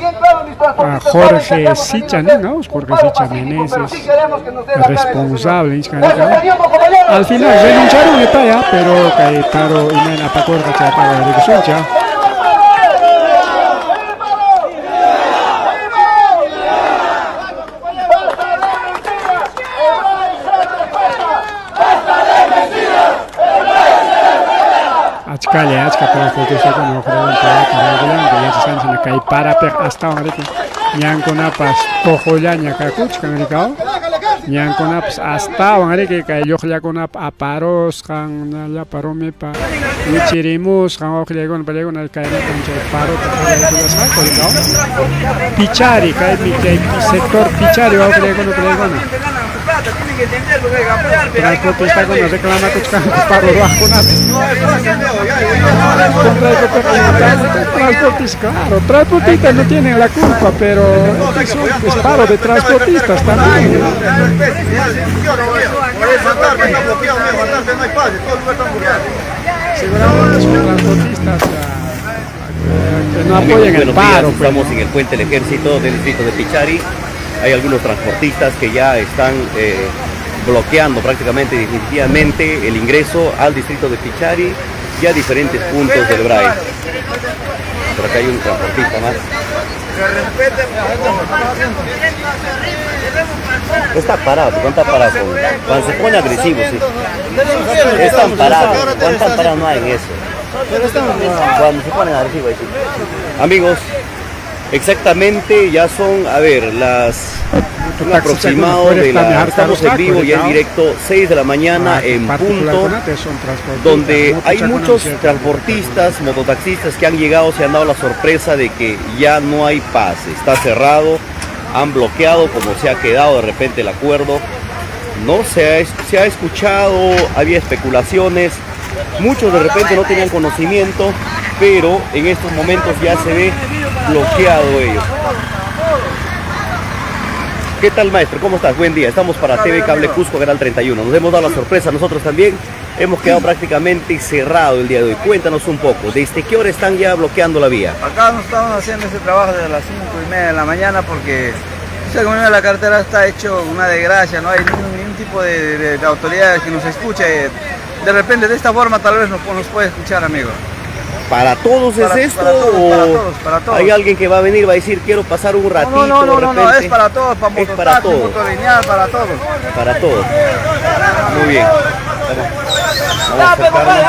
Jorge Sicha nin, ¿no? Jorge Sicha Meneses, responsable, Al final renunciaron paya, pero kay paro imayna apakurqa chaytaqa rikusunchik. Achkalla achka transportistakuna uqrawan parata rurallanku yachasqanchik kay parapiqa astawan riki ñankunapas tuqullaña kakuchkan rikaw ñankunapas astawan riki kay lluqllakunapa aparusqan llapa rumipa wichirimusqan wawqillaykuna pallaykuna kaynatam chay parota qallaykullasqaku rikaw Pichari kaymi chay sector Pichari wawqillaykuna pallaykuna Transportistakuna reclamakuchkanku paro ruwaqkunata. Transportistas, claro, transportistas no tienen la culpa, pero es un es paro de transportistas también. Seguramente son transportistas que no Amigos, apoyan el buenos días. paro. Pues, Estamos en el Puente del Ejército del distrito de Pichari. Hay algunos transportistas que ya están bloqueando prácticamente definitivamente el ingreso al distrito de Pichari y a diferentes puntos del Bray. Por acá hay un transportista más. Está parado, ¿cuánto está parado? Cuando se pone agresivo, sí. Están parados, cuando están parados no hay en eso. Cuando se ponen agresivos, ahí sí. Amigos, exactamente ya son, a ver, las un aproximado de la, estamos en vivo y en directo, 6 de la mañana en punto, donde hay muchos transportistas, mototaxistas que han llegado, se han dado la sorpresa de que ya no hay pase, está cerrado, han bloqueado como se ha quedado de repente el acuerdo, no se ha escuchado, había especulaciones, muchos de repente no tenían conocimiento, pero en estos momentos ya se ve bloqueado ellos. ¿Qué tal, maestro? ¿Cómo estás? Buen día. Estamos para TV Cable Cusco, Canal 31. Nos hemos dado la sorpresa nosotros también. Hemos quedado prácticamente cerrado el día de hoy. Cuéntanos un poco, ¿desde qué hora están ya bloqueando la vía? Acá nos estamos haciendo este trabajo desde las 5:30 de la mañana porque según la carretera está hecho una desgracia, no hay ningún tipo de autoridades que nos escuche. De repente, de esta forma tal vez nos puede escuchar, amigo. ¿Para todos es esto? Para todos, o para todos, para todos. ¿Hay alguien que va a venir, va a decir quiero pasar un ratito? No, es para todos, para es para mototaxi, todos. motolineal, para todos. Para todos. Muy bien. Vamos a acercarnos.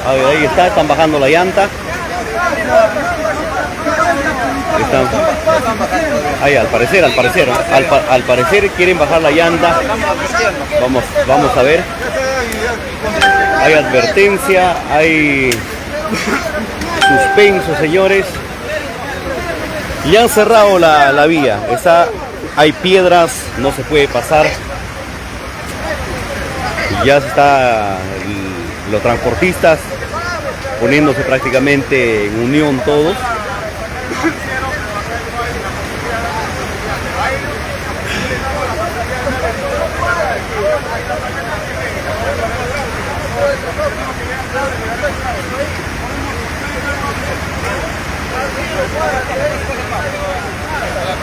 A ver, ahí está, están bajando la llanta. Están. Ahí, al parecer quieren bajar la llanta. Vamos a ver. Hay advertencia, hay suspenso, señores. Y han cerrado la vía. Hay piedras, no se puede pasar. Ya se está los transportistas poniéndose prácticamente en unión todos.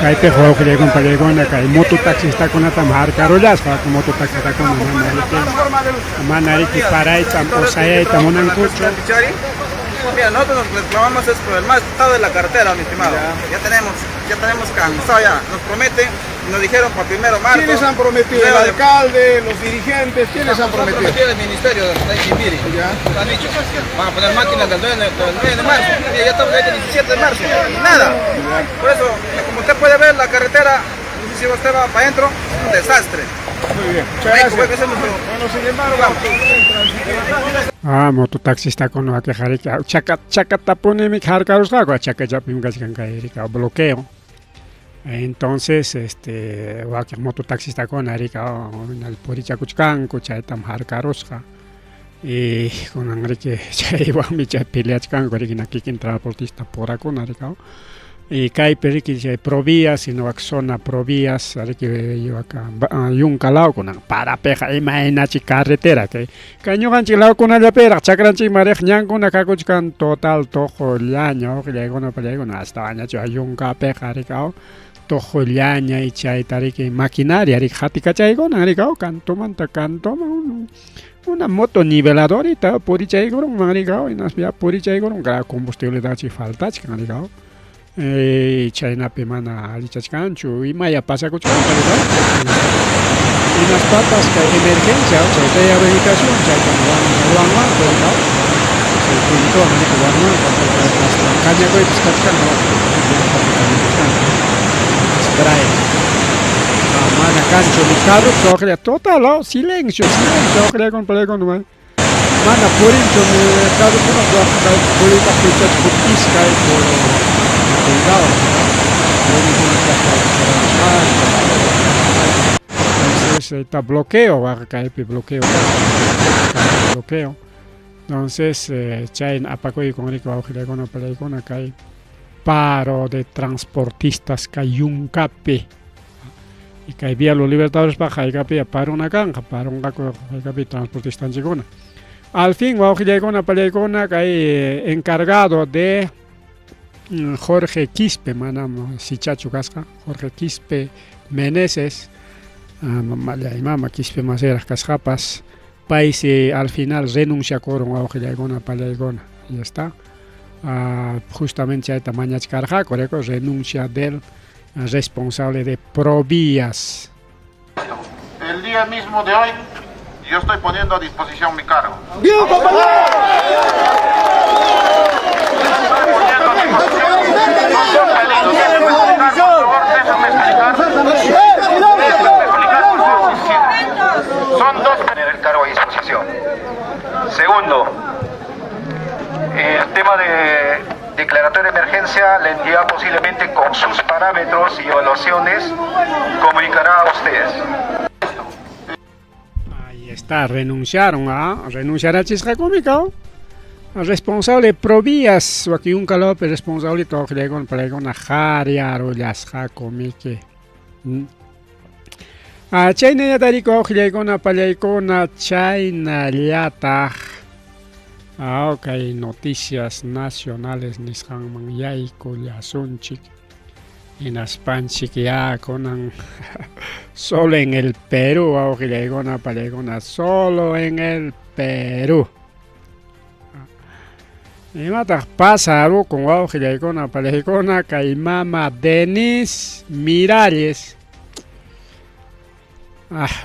Kaypi wawqillaykuna kay mototaxistakunatam harkarullasqa, mototaxistakuna mana riki parayta o sayayta munankuchu. Mira, nosotros nos reclamamos es por el mal estado de la carretera, mi estimado. Ya tenemos cansado ya. Nos prometen, nos dijeron para 1 de marzo. ¿Quiénes han prometido? ¿El alcalde, los dirigentes? ¿Quiénes han prometido? Han prometido el ministerio de Quimiri. Ya. Han dicho, van a poner máquinas del 9 de marzo. Mira, ya estamos el 17 de marzo. Y nada. Por eso, como usted puede ver, la carretera, no sé si usted va para adentro, es un desastre. Muy bien. Muchas gracias. Bueno, sin embargo, Mototaxistakuna wakiqa chakatapunimi harkarusqaku, chakallapim kachkan kay rika bloqueo. Entonces, wakiq mototaxistakuna rika purichakuchkanku, chaytam harkarusqa. Y kunan riki chaywanmi chay peleachkanku riki kikin transportista purakuna rika. Y kaypi riki chay Provías, sino wak zona Provías, riki yunka lawkunan parapiqa imaynachi carretera kay. Kay ñuqanchik lawkunallapiraq chakranchikman riq ñankuna kakuchkan total tuqullaña uqllaykuna pallaykuna astawanñachu yunkapiqa riki aw tuqullaña y chayta riki maquinaria riki qatikachaykunan riki aw kantumanta kantuman una moto niveladorita purichaykurunman riki aw hinaspa ya purichaykurun combustibletachi faltachkan riki aw chaynapi mana allichachkanchu imaya pasakuchkanqa riki aw hinaspapas kay emergencia chay rehabilitación chaytam ruwanmanku riki aw chay cuentowan riki ruwanmanku hasta kañakuypas kachkan Brian mana kanchu ni carropas waqlla total aw silencio silencio waqllakun palaykun mana purinchu ni carrokuna puriyta pichachku iskay pero cuidado entonces está bloqueo kaypi bloqueo bloqueo entonces chayna apakuykun riki wawqillaykuna palaykuna kay paro de transportistas kay yunkapi y kay vía los libertadorespaq haykapi paruna kanqa parunqaku haykapi transportistanchikkuna al fin wawqillaykuna pallaykuna kay encargado de Jorge Quispe manam sichachu kasqa Jorge Quispe Meneses mamallay mama Quispe masiraq kasqapas paysi al final renunciakurun wawqillaykuna pallaykuna ya está justamente chayta mañachkarqaku renuncia del responsable de Provías. El día mismo de hoy, yo estoy poniendo a disposición mi cargo. ¡Bien, compañero! Son dos tener el cargo a disposición. Segundo, el tema de declaratoria de emergencia, la entidad posiblemente con sus parámetros y evaluaciones comunicará a ustedes. Ahí está, renunciaron a renunciar a Chisqakumikao. Responsable Provías, wakin López responsable toqllaykuna palaykuna qhariarullasqaku miki. Chaynallataq riki wawqillaykuna pallaykuna chaynallataq kay noticias nacionales nisqanman yaykullasunchik hinaspanchik ya kunan solo en el Perú wawqillaykuna pallaykuna solo en el Perú. Imataq pasarukun wawqillaykuna pallaykuna kay mama Denise Miralles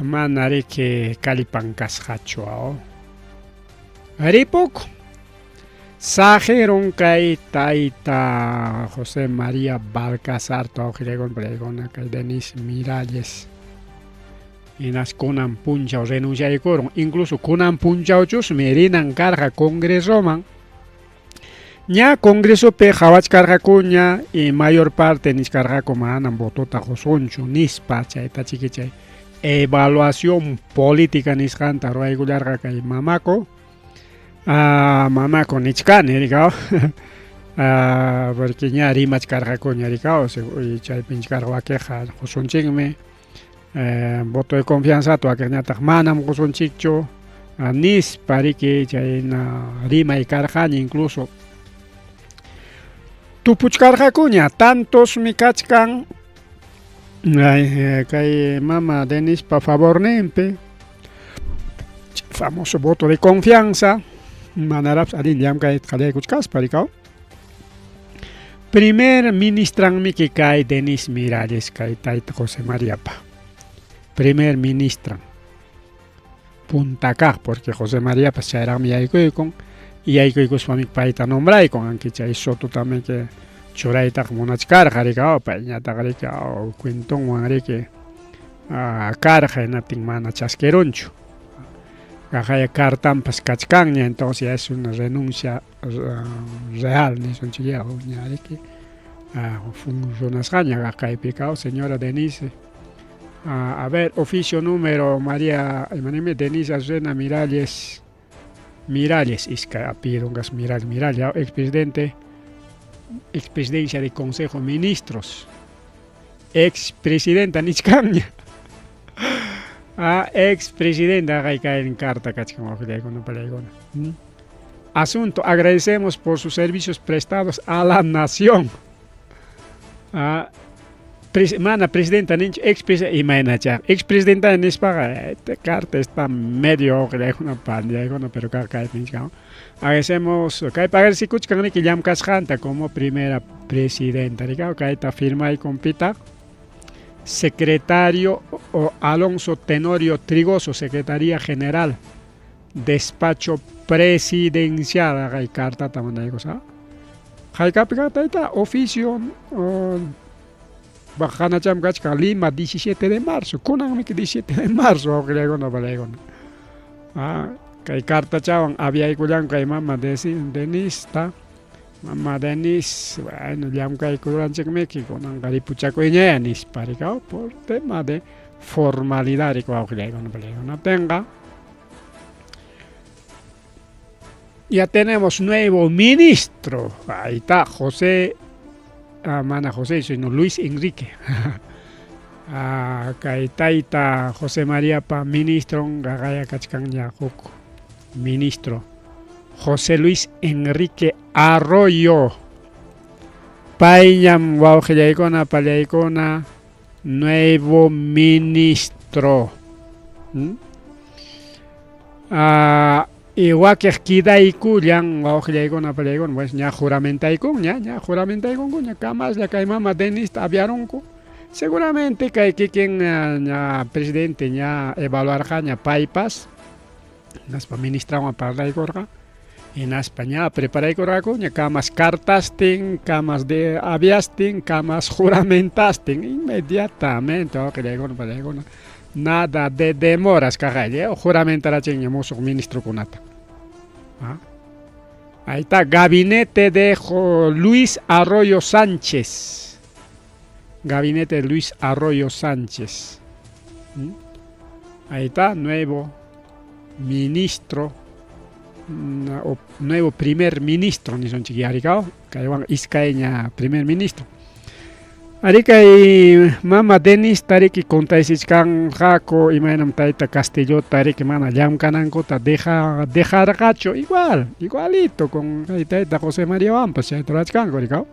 mana riki kallpan kasqachu aw ripuku saqirun kay tayta José María Balcazar wawqillaykuna pallaykuna kay Denise Miralles hinas kunan punchaw renunciaykurun incluso kunan punchawchusmi rinan karqa congresoman ña congresopi qhawachkarqakuña y mayor parte nichkarqaku manam votota qusunchu nispa chayta chiki chay evaluación política nisqanta ruwaykullarqa kay mamaku mamaku nichkani rikaw porque ña rimachkarqakuña rikaw chaypi nichkarqa wakiqqa qusunchikmi voto de confianzata wakiqñataq manam qusunchikchu nispa riki chayna rimay karqaña incluso tupuchkarqakuña tantosmi kachkan kay mama Denispa favorninpi famoso voto de confianza manaraqpas allin llamk'ayta qallaykuchkaspa rikaw primer ministranmiki kay Denise Miralles kay tayta José Mariapa primer ministran punta kaq porque José Mariapas chayraqmi yaykuykun yaykuykuspami payta nombraykun aunque chay Sototamiki churaytaqa munachkarqa rikaw payñataq riki cuentonwan riki karqa hinaptin mana chaskirunchu kaqaya cartanpas kachkanña entonces ya es una renuncia real nisunchik ya ña riki funcionasqaña kaypi kaw señora Denise a ver oficio número María imanimi Denise Azucena Miralles Miralles iskay apellidun kas Miralles Miralles expresidente Expresidencia de Consejo Ministros. Expresidenta nichkanña. Ah, expresidenta kay carta kachkan waqillaykuna palaykuna. Asunto, agradecemos por sus servicios prestados a la nación. Ah, pres, mana presidenta ninchu expresidenta imaynacha expresidenta nispaqa esta carta está medio waqillaykuna pandiaykuna pero kay nichkan. Agradecemos kay agradecikuchkan niki llamkasqanta como primera presidenta rikaw kayta firmaykun pitaq secretario Alonso Tenorio Trigoso, Secretaría General, Despacho Presidencial, kay cartata mandaykusqa. Haykapi tayta oficio hanacham kachkan Lima 17 de marzo, kunanmi 17 de marzo wawqillaykuna palaykuna. Ah, kay cartachawan aviaykullanku kay mama Denista. Mama Denis, bueno, llamkaykuranchikmiki kunanqa ripuchakuyñaya nispa rikaw por tema de formalidad wawqillaykuna palaykuna tenga. Ya tenemos nuevo ministro. Ahí está, José, mana José, sino Luis Enrique. Kay tayta José María pa ministro gagaya kachkanña huk ministro. José Luis Enrique Arroyo. Payñam wawqillaykuna pallaykuna nuevo ministro. Y wakiq kidaykullan wawqillaykuna pallaykuna pues ña juramentakun ña ña juramentakunku ña kamaslla kay mama Denista aviarunku. Seguramente kay kikin ña presidente ña evaluarqaña paypas hinaspa ministrawan parlaykurqa hinaspa ña preparaykurqaku ña kamas cartastin kamas de aviastin kamas juramentastin inmediatamente wawqillaykuna pallaykuna nada de demoras kaqalla juramentarachinña musuq ministrokunata. Ahí está, gabinete de Luis Arroyo Sánchez. Gabinete de Luis Arroyo Sánchez. Ahí está, nuevo ministro, o nuevo primer ministro, ni son chiquiaricao, kaywan iskayña primer ministro. Arikay mama Denis tariki contaysichkanqaku imaynam tayta Castillota tariki mana llamkanankuta dejarqachu igual, igualito con tayta José María Wampas chayta rurachkanku rikaw.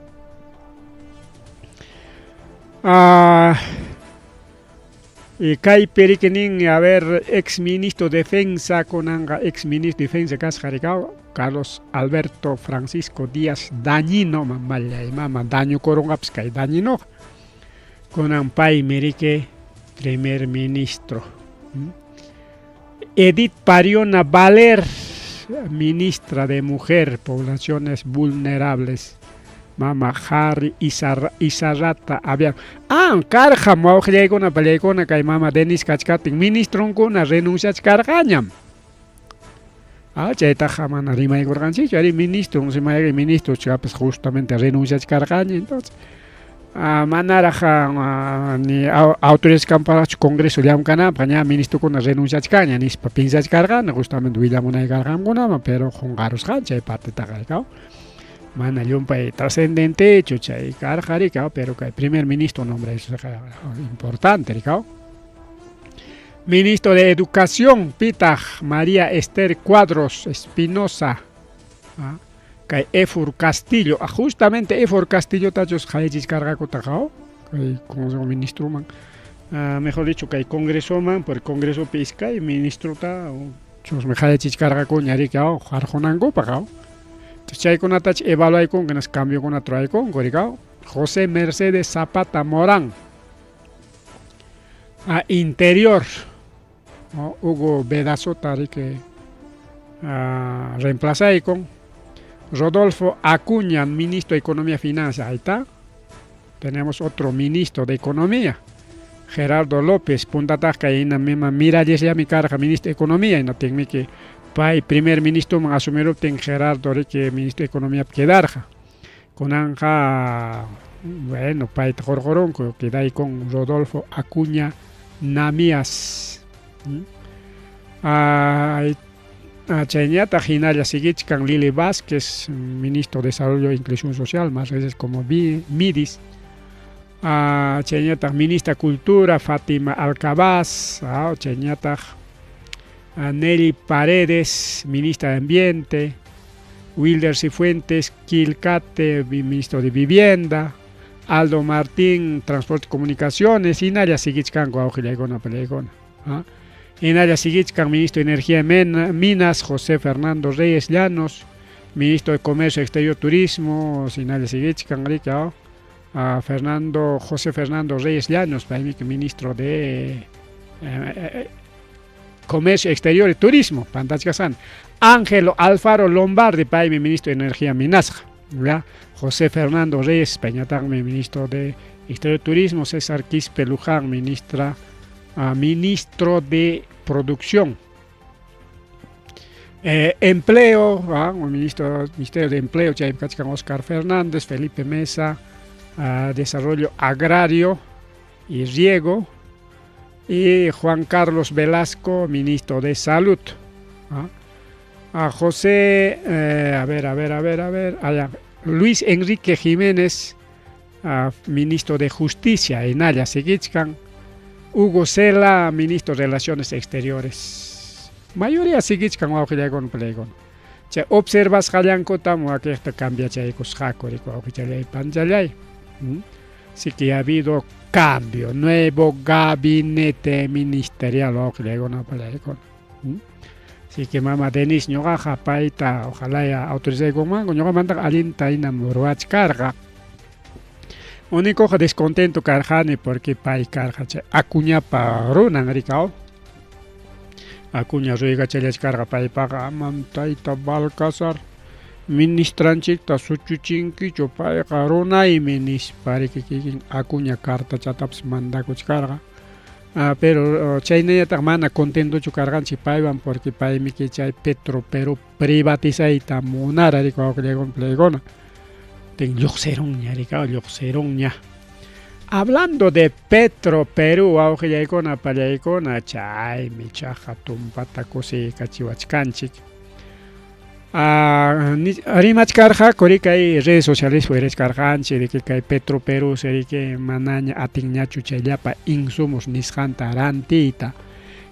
Y kaypi riki nin, a ver, ex ministro de defensa kunanqa ex ministro de defensa kasqa rikaw Carlos Alberto Francisco Díaz Dañino, mamallay mama dañukurunqapas kay Dañinoqa. Kunan paymi riki primer ministro. Edith Pariona Valer, ministra de Mujer, Poblaciones Vulnerables. Mama Harry Izarrata había. Ah, karqa wawqillaykuna pallaykuna kay mama Denis kachkaptin ministronkuna renunciachkarqañam. Ah, chaytaqa mana rimaykurqanchikchu, ari ministro, mayri ministro chapas justamente renunciachkarqaña, entonces manaraq ni autorizasqanpaqchu congreso llamkananpaq ña ministrokuna renunciachkanña nispa piensachkarqani justamente willamunaykarqamkunaman, pero qunqarusqani chay partetaqa rikaw. Mana llumpay trascendentechu chay karqa rikaw, pero kay primer ministro nombre importante rikaw. Ministro de Educación, pitaq María Esther Cuadros Espinosa. Kay Efur Castillo, justamente Efur Castillo tachus qallachichkarqakutaq kay consejo ministroman, mejor dicho kay congresoman, por congresopi iskay ministrota chusmi qallachichkarqakuña rikaw harqunankupaq. Entonces chaykunatach evaluaykunku hinaspa cambiokunata ruraykunku rikaw. José Mercedes Zapata Morán. Interior, Hugo Bedazota riki reemplazaykun. Rodolfo Acuña, ministro de Economía y Finanzas, ahí está. Tenemos otro ministro de Economía, Gerardo López, puntataq kay hina mima Miralles llami karqa ministro de Economía, hinaptinmi que pay primer ministro man asumiruptin Gerardo riki ministro de Economía quedarqa. Kunanqa, bueno, payta qurqurunku, quedaykun Rodolfo Acuña Namías. Chayñataq hinalla siguichkan Lili Vázquez, ministro de Desarrollo e Inclusión Social, más veces como MIDIS. Chayñataq ministra Cultura, Fátima Alcabaz. Chayñataq Nelly Paredes, ministra de Ambiente. Wilder Cifuentes, Quilcate, ministro de Vivienda. Aldo Martín, Transporte y Comunicaciones. Hinalla siguichkanku awqillaykuna pallaykuna. Hinalla siguichkan ministro de Energía y Minas, José Fernando Reyes Llanos, ministro de Comercio Exterior Turismo, hinalla siguichkan riki, Fernando, José Fernando Reyes Llanos, paymi ministro de Comercio Exterior y Turismo, pantachkasan. Ángelo Alfaro Lombardi, paymi ministro de Energía y Minasqa. José Fernando Reyes, payñataqmi ministro de Exterior y Turismo, César Quispe Luján, ministro de Producción. Empleo, ministro, Ministerio de Empleo, chaypi kachkan Oscar Fernández, Felipe Mesa, Desarrollo Agrario y Riego, y Juan Carlos Velasco, ministro de Salud. A José, a ver, a ver, a ver, a ver, allá, Luis Enrique Jiménez, ministro de Justicia, hinalla siguichkan. Hugo Cela, ministro de Relaciones Exteriores. Mayoría siguichkan wawqillaykuna palaykuna. Chay observasqallankutam wakiqta cambiachaykusqaku riki wawqichallay panchallay. Sí que ha habido cambio, nuevo gabinete ministerial wawqillaykuna palaykuna. Así que mama Denise ñuqaqa payta ojalá autorizaykunmanku ñuqamantaqa allinta hinam ruwachkarqa. Únicoqa descontento karqani porque pay karqa chay Acuñapa runan rikaw. Acuña ruygachallachkarqa paypaqa amam tayta Balcazar ministranchikta suchuchinkichu payqa runaymi nispa riki kikin Acuña cartachatapas mandakuchkarqa. Pero chaynallataq mana contentochu karqanchik paywan porque paymi chay Petro Perú privatizayta munara riki wawqillaykuna. Ten lluqsirunña rikaw lluqsirunña. Hablando de Petro Perú wawqillaykuna pallaykuna chaymi chaqa tumpata kusiykachiwachkanchik. Rimachkarqaku riki kay redes sociales wirachkarqanchik riki kay Petro Perú riki manaña atinñachu chay llapa insumos nisqanta rantiyta.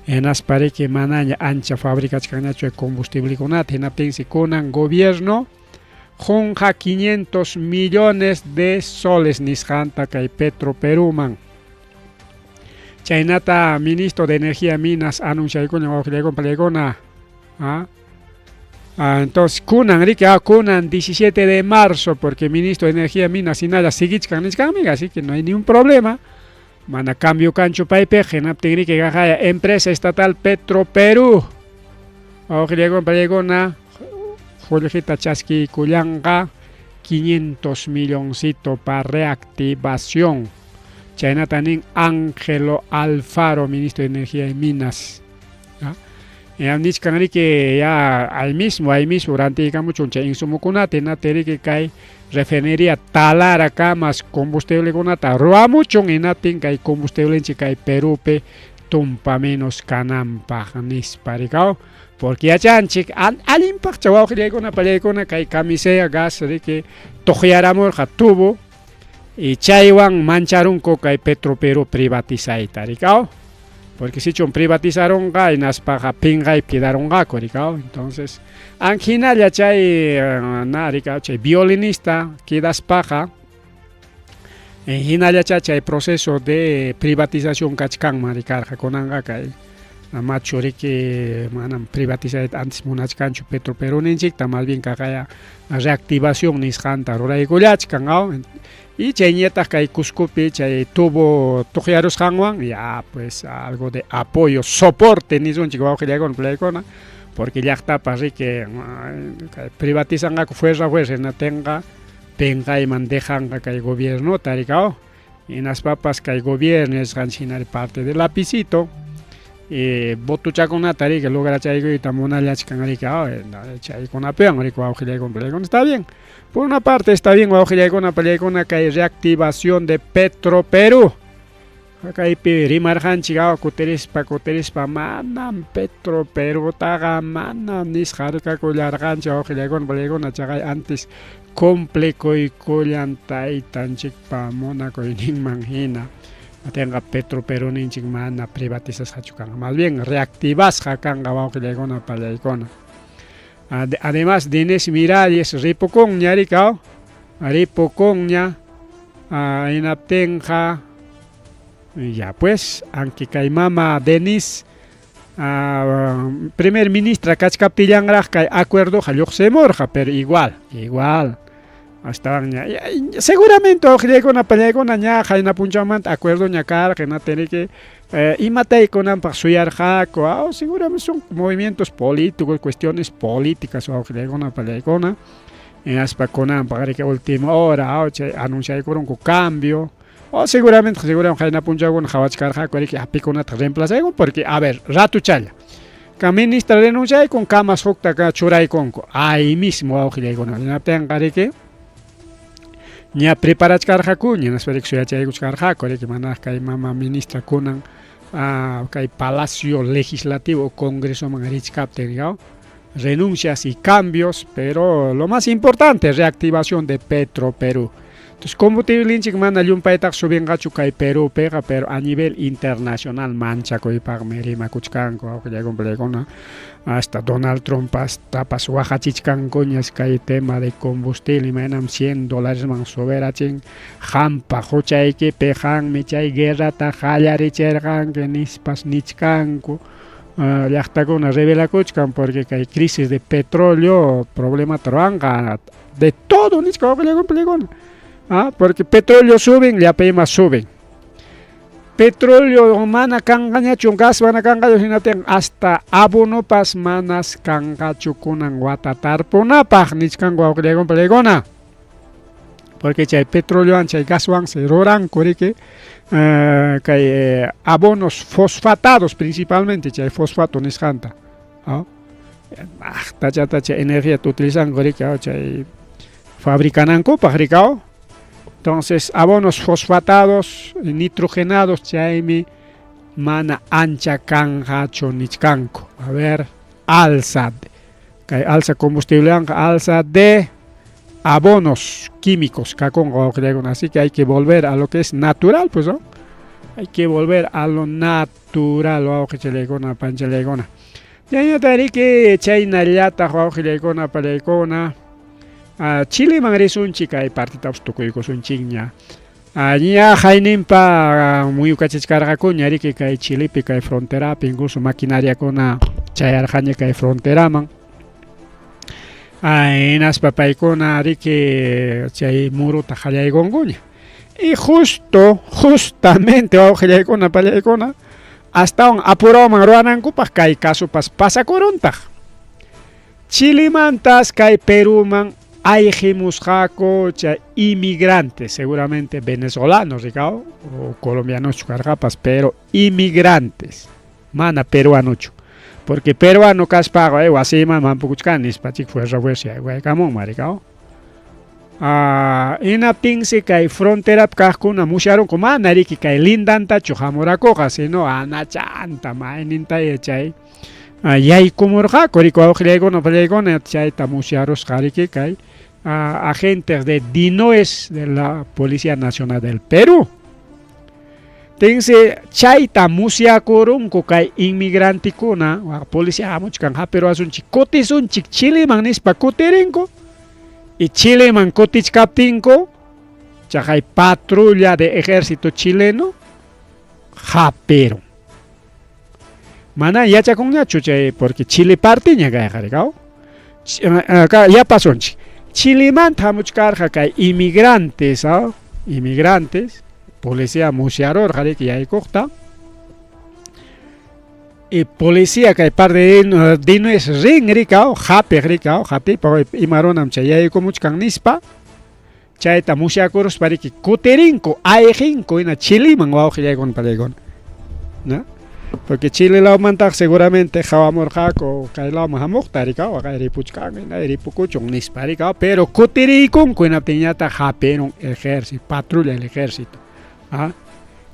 Hinaspa riki manaña ancha fabricachkanñachu combustiblekunata hinaptinsi kunan gobierno qunqa 500 millones de soles nisqanta kay Petro Perúman. Chaynata ministro de Energía y Minas anunciaykuna wawqillaykuna pallaykuna. Entonces kunan riki kunan 17 de marzo porque ministro de Energía y Minas hinalla siguichkan nichkanmi, así que no hay ningún problema. Mana cambio kanchu paypiq hinaptin riki qaqaya empresa estatal Petro Perú. Wawqillaykuna pallaykuna qullqita chaskiykullanqa 500 milloncito para reactivación. Chaynata nin Ángelo Alfaro, ministro de Energía y Minas. Ya nichkan riki ya ahí mismo rantiykamuchun chay insumukunata hinaptin riki kay refinería Talara kamas combustiblekunata ruwamuchun hinaptin kay combustiblenchik kay Perúpi tumpa menos kananpaq nispa rikaw. Porque yachanchik allinpaqcha wawqillaykuna pallaykuna kay camisea gas riki tuqyaramurqa tubo y chaywan mancharunku kay Petro Perú privatizayta rikaw. Porque sichum privatizarunqa hinaspaqa pinqaypi quedarunqaku rikaw. Entonces anhinalla chay na rikaw chay violinista quedaspaqa hinallacha chay proceso de privatización kachkanman rikarqa kunanqa kay machu riki manam privatizayta antes munachkanchu Petro Perú ninchikta más bien kaqaya reactivación nisqanta ruraykullachkan aw. Y chayñataq kay Cuscopi chay tubo tuqyarusqanwan ya pues algo de apoyo, soporte nisunchik wawqillaykuna palaykuna porque llaqtapas riki privatizanqaku fuerza fuerza hinatinqa pinqayman dejanqa kay gobiernota rikaw. Hinaspapas kay gobierno nisqanchik hinari parte del lapicito votochakunata riki lograchaycuyta munallachkan riki chaykunapiwan riki wawqillaykuna palaykuna está bien. Por una parte está bien wawqillaykuna pallaykuna kay reactivación de Petro Perú. Kaypi rimarqanchik aw kutirispa kutirispa manam Petro Perutaqa manam nisqa harkakullarqanchik wawqillaykuna palaykuna chaqay antes cumplikuykullan taytanchikpa munakuyninman hina. Atinqa Petro Peruninchik mana privatizasqachu kanqa, más bien reactivasqa kanqa wawqillaykuna palaykuna. Además Denise Miralles ripukunña rikaw, ripukunña hinaptinqa ya pues aunque kay mama Denise primer ministra kachkaptillanraq kay acuerdoqa lluqsimurqa pero igual, igual astawanña seguramente wawqillaykuna pallaykuna ña qayna punchawmanta acuerdoña karqa hinaptinriki imataykunanpaq suyarqaku seguramente son movimientos políticos cuestiones políticas wawqillaykuna pallaykuna hinaspa kunanpaq riki última hora chay anunciaykurunku cambio o seguramente seguramente qayna punchawkuna qhawachkarqaku riki pikunataq reemplazayku porque a ver ratuchalla ka ministra renunciaykun kamas hukta churaykunku ahí mismo wawqillaykuna hinaptinqa riki ña preparachkarqakuña hinaspa riki suyachaykuchkarqaku riki manaraq kay mama ministra kunan kay palacio legislativo o congresoman richkaptin riq renuncias y cambios pero lo más importante reactivación de Petro Perú. Entonces combustiblenchik mana llumpaytaqa subinqachu kay Perúpiqa pero a nivel internacional manchakuypaqmi rimakuchkanku wawqillaykuna hasta Donald Trump tapas waqachichkankuñas kay tema de combustible imaynam 100 dólaresman subirachin qampa huchaykipi qanmi chay guerrata qallarichirqanki nispas nichkanku llaqtakuna revelakuchkan porque kay crisis de petróleo problemata ruwanqa de todo nichka wawqillaykuna porque petróleo suben llapa ima suben petróleo mana kanqañachu gas mana kanqachu hinaptin hasta abonopas manas kanqachu kunan wata tarpunapaq nichkanku wawqillaykuna pallaykuna porque chay petroleowan chay gaswan se ruranku riki kay abonos fosfatados principalmente chay fosfato nisqanta tachata chay energiata utilizanku riki chay fabricanankupaq riki entonces abonos fosfatados nitrogenados chaymi mana ancha kanqachu nichkanku a ver alza kay alza combustiblewanqa alza de abonos químicos kakunqa wawqillaykuna así que hay que volver a lo que es natural pues no hay que volver a lo natural wawqichallaykuna panchallaykuna chayñata riki chaynallataq wawqillaykuna pallaykuna Chileman risunchik kay partitapas tukuykusunchikña ña hayninpa muyukachichkarqakuña riki kay Chilepi kay fronterapi incluso maquinariakuna chayarqaña kay fronteraman hinaspa paykuna riki chay muruta qallaykunkuña y justo justamente wawqillaykuna pallaykuna astawan apurawman ruwanankupaq kay casopas pasakuruntaq Chilemantas kay Perúman ayqimusqaku chay inmigrantes seguramente venezolanos rikaw o colombianoschu karqapas pero inmigrantes mana peruanochu porque peruano kaspaqa wasiyman mampukuchkani nispa chik fuerza fuerza aywaykamunman rikaw hinaptinsi kay fronterapi kaqkuna musyarunku mana riki kay lindantachu hamurakuqa sino anachanta mayninta chay yaykumurqaku riki wawqillaykuna pallaykuna chayta musyarusqa riki kay agentes de DINOES de la Policía Nacional del Perú. Tinsi chayta musyakurunku kay inmigrantikuna policía hamuchkan hapiruwasunchik kutisunchik Chileman nispa kutirinku y Chileman kutichkaptinku chaqay patrulla de ejército chileno hapirun. Mana yachakunñachu chay porque Chile partiña kayqa rikaw yapasunchik Chilemanta hamuchkarqa kay inmigrantes inmigrantes policía musyarurqa riki yaykuqta y policía kay par de DINOES rin rikaw hapiq rikaw hapipa ima runam chay yaykumuchkan nispa chayta musyakuruspa riki kutirinku ayqinku hina Chileman wawqillaykuna pallaykuna ¿no? Porque Chile lawmantaqa seguramente qhawamurqaku kay lawman hamuqta rikaw waqay ripuchkan hina ripukuchun nispa rikaw pero kutiriykunku hinaptinñataq hapirun ejército patrulla del ejército.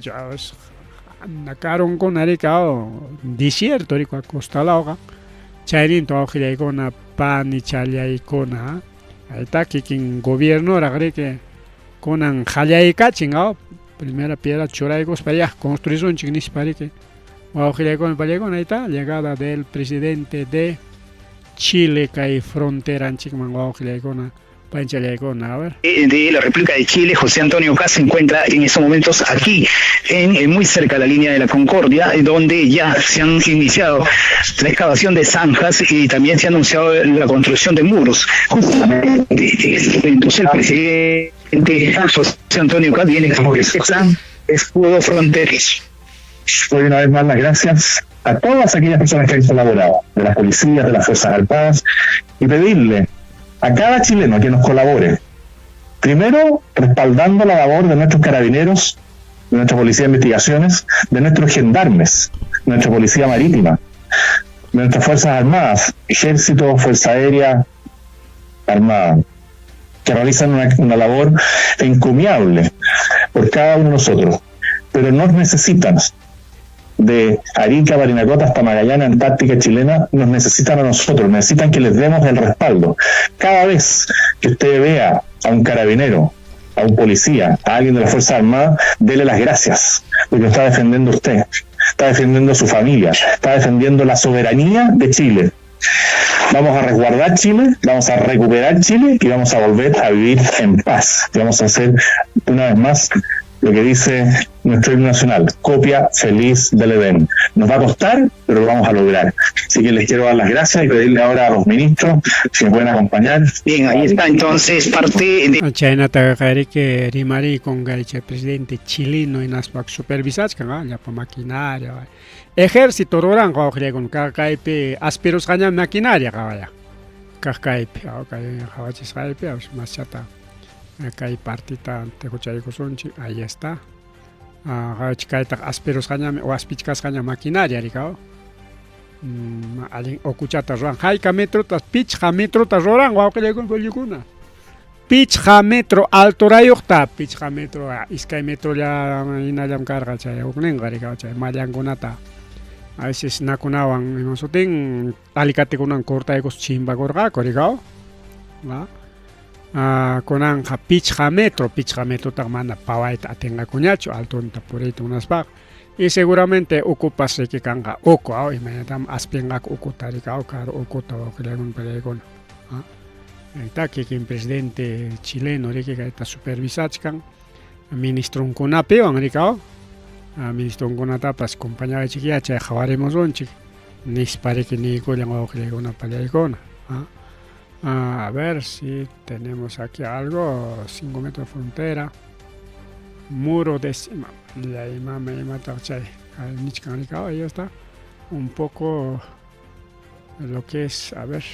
chaytachu karunkuna riki desierto riki costalawqa chayninta wawqillaykuna panichallaykuna ayta kikin gobiernoraq riki kunan qallaykachin primera piedra churaykuspa ya construisunchik nispa riki wawqillaykuna pallaykuna ayta llegada del presidente de Chile kay fronteranchikman wawqillaykuna panchallaykuna a ver. De la República de Chile, José Antonio Kast, se encuentra en estos momentos aquí, en muy cerca de la línea de la Concordia, donde ya se han iniciado la excavación de zanjas y también se ha anunciado la construcción de muros. Justamente, entonces el presidente José Antonio Kast viene como escudo fronterizo. Doy una vez más las gracias a todas aquellas personas que han colaborado, de las policías, de las Fuerzas Armadas, y pedirle a cada chileno que nos colabore, primero respaldando la labor de nuestros carabineros, de nuestra policía de investigaciones, de nuestros gendarmes, de nuestra policía marítima, de nuestras Fuerzas Armadas, Ejército, Fuerza Aérea, Armada, que realizan una labor encomiable por cada uno de nosotros, pero nos necesitan. De Arica, Parinacota hasta Magallanes, Antártica chilena, nos necesitan a nosotros, necesitan que les demos el respaldo. Cada vez que usted vea a un carabinero, a un policía, a alguien de la Fuerza Armada, dele las gracias, porque lo está defendiendo usted, está defendiendo a su familia, está defendiendo la soberanía de Chile. Vamos a resguardar Chile, vamos a recuperar Chile y vamos a volver a vivir en paz. Y vamos a hacer una vez más lo que dice nuestro himno nacional, copia feliz del Edén. Nos va a costar, pero lo vamos a lograr. Así que les quiero dar las gracias y pedirle ahora a los ministros si me pueden acompañar. Bien, ahí está entonces parte de... Chaynataqa riki rimarikun kay chay presidente chileno hinaspa supervisachkan llapa maquinaria ejército ruranqa wawqillaykuna kaq kaypi aspirusqañami maquinaria qawaya kaq kaypi kay qhawachisqaypi maschata kay partita tejuchaykusunchik ahí está qhawachikaytaq aspirusqañami o aspichkasqaña maquinaria rikaw allin ukuchata ruran hayka metrota pichqa metrota ruran wawqillaykuna pollikuna pichqa metro alturayuqta pichqa metro iskay metrolla hinallam karqa chay hukninqa rikaw chay mallankunata a veces nakunawan ima sutin alikatikunan cortaykus chimbakurqaku rikaw kunanqa pichqa metro pichqa metrotaq mana pawayta atinqakuñachu altonta puriyta munaspaqa y seguramente ukupas riki kanqa uku imaynatam aspinqaku ukuta rikaw karu ukuta wawqillaykuna pallaykuna ta kikin presidente chileno riki kayta supervisachkan ministronkunapiwan rikaw ministronkunatapas compañawaychik chay qhawarimusunchik nispa riki niykullan wawqillaykuna pallaykuna a ver si tenemos aquí algo 5 metros de frontera muro de mama imataq chay. Nichkan rikao, ahí está un poco lo que es, a ver.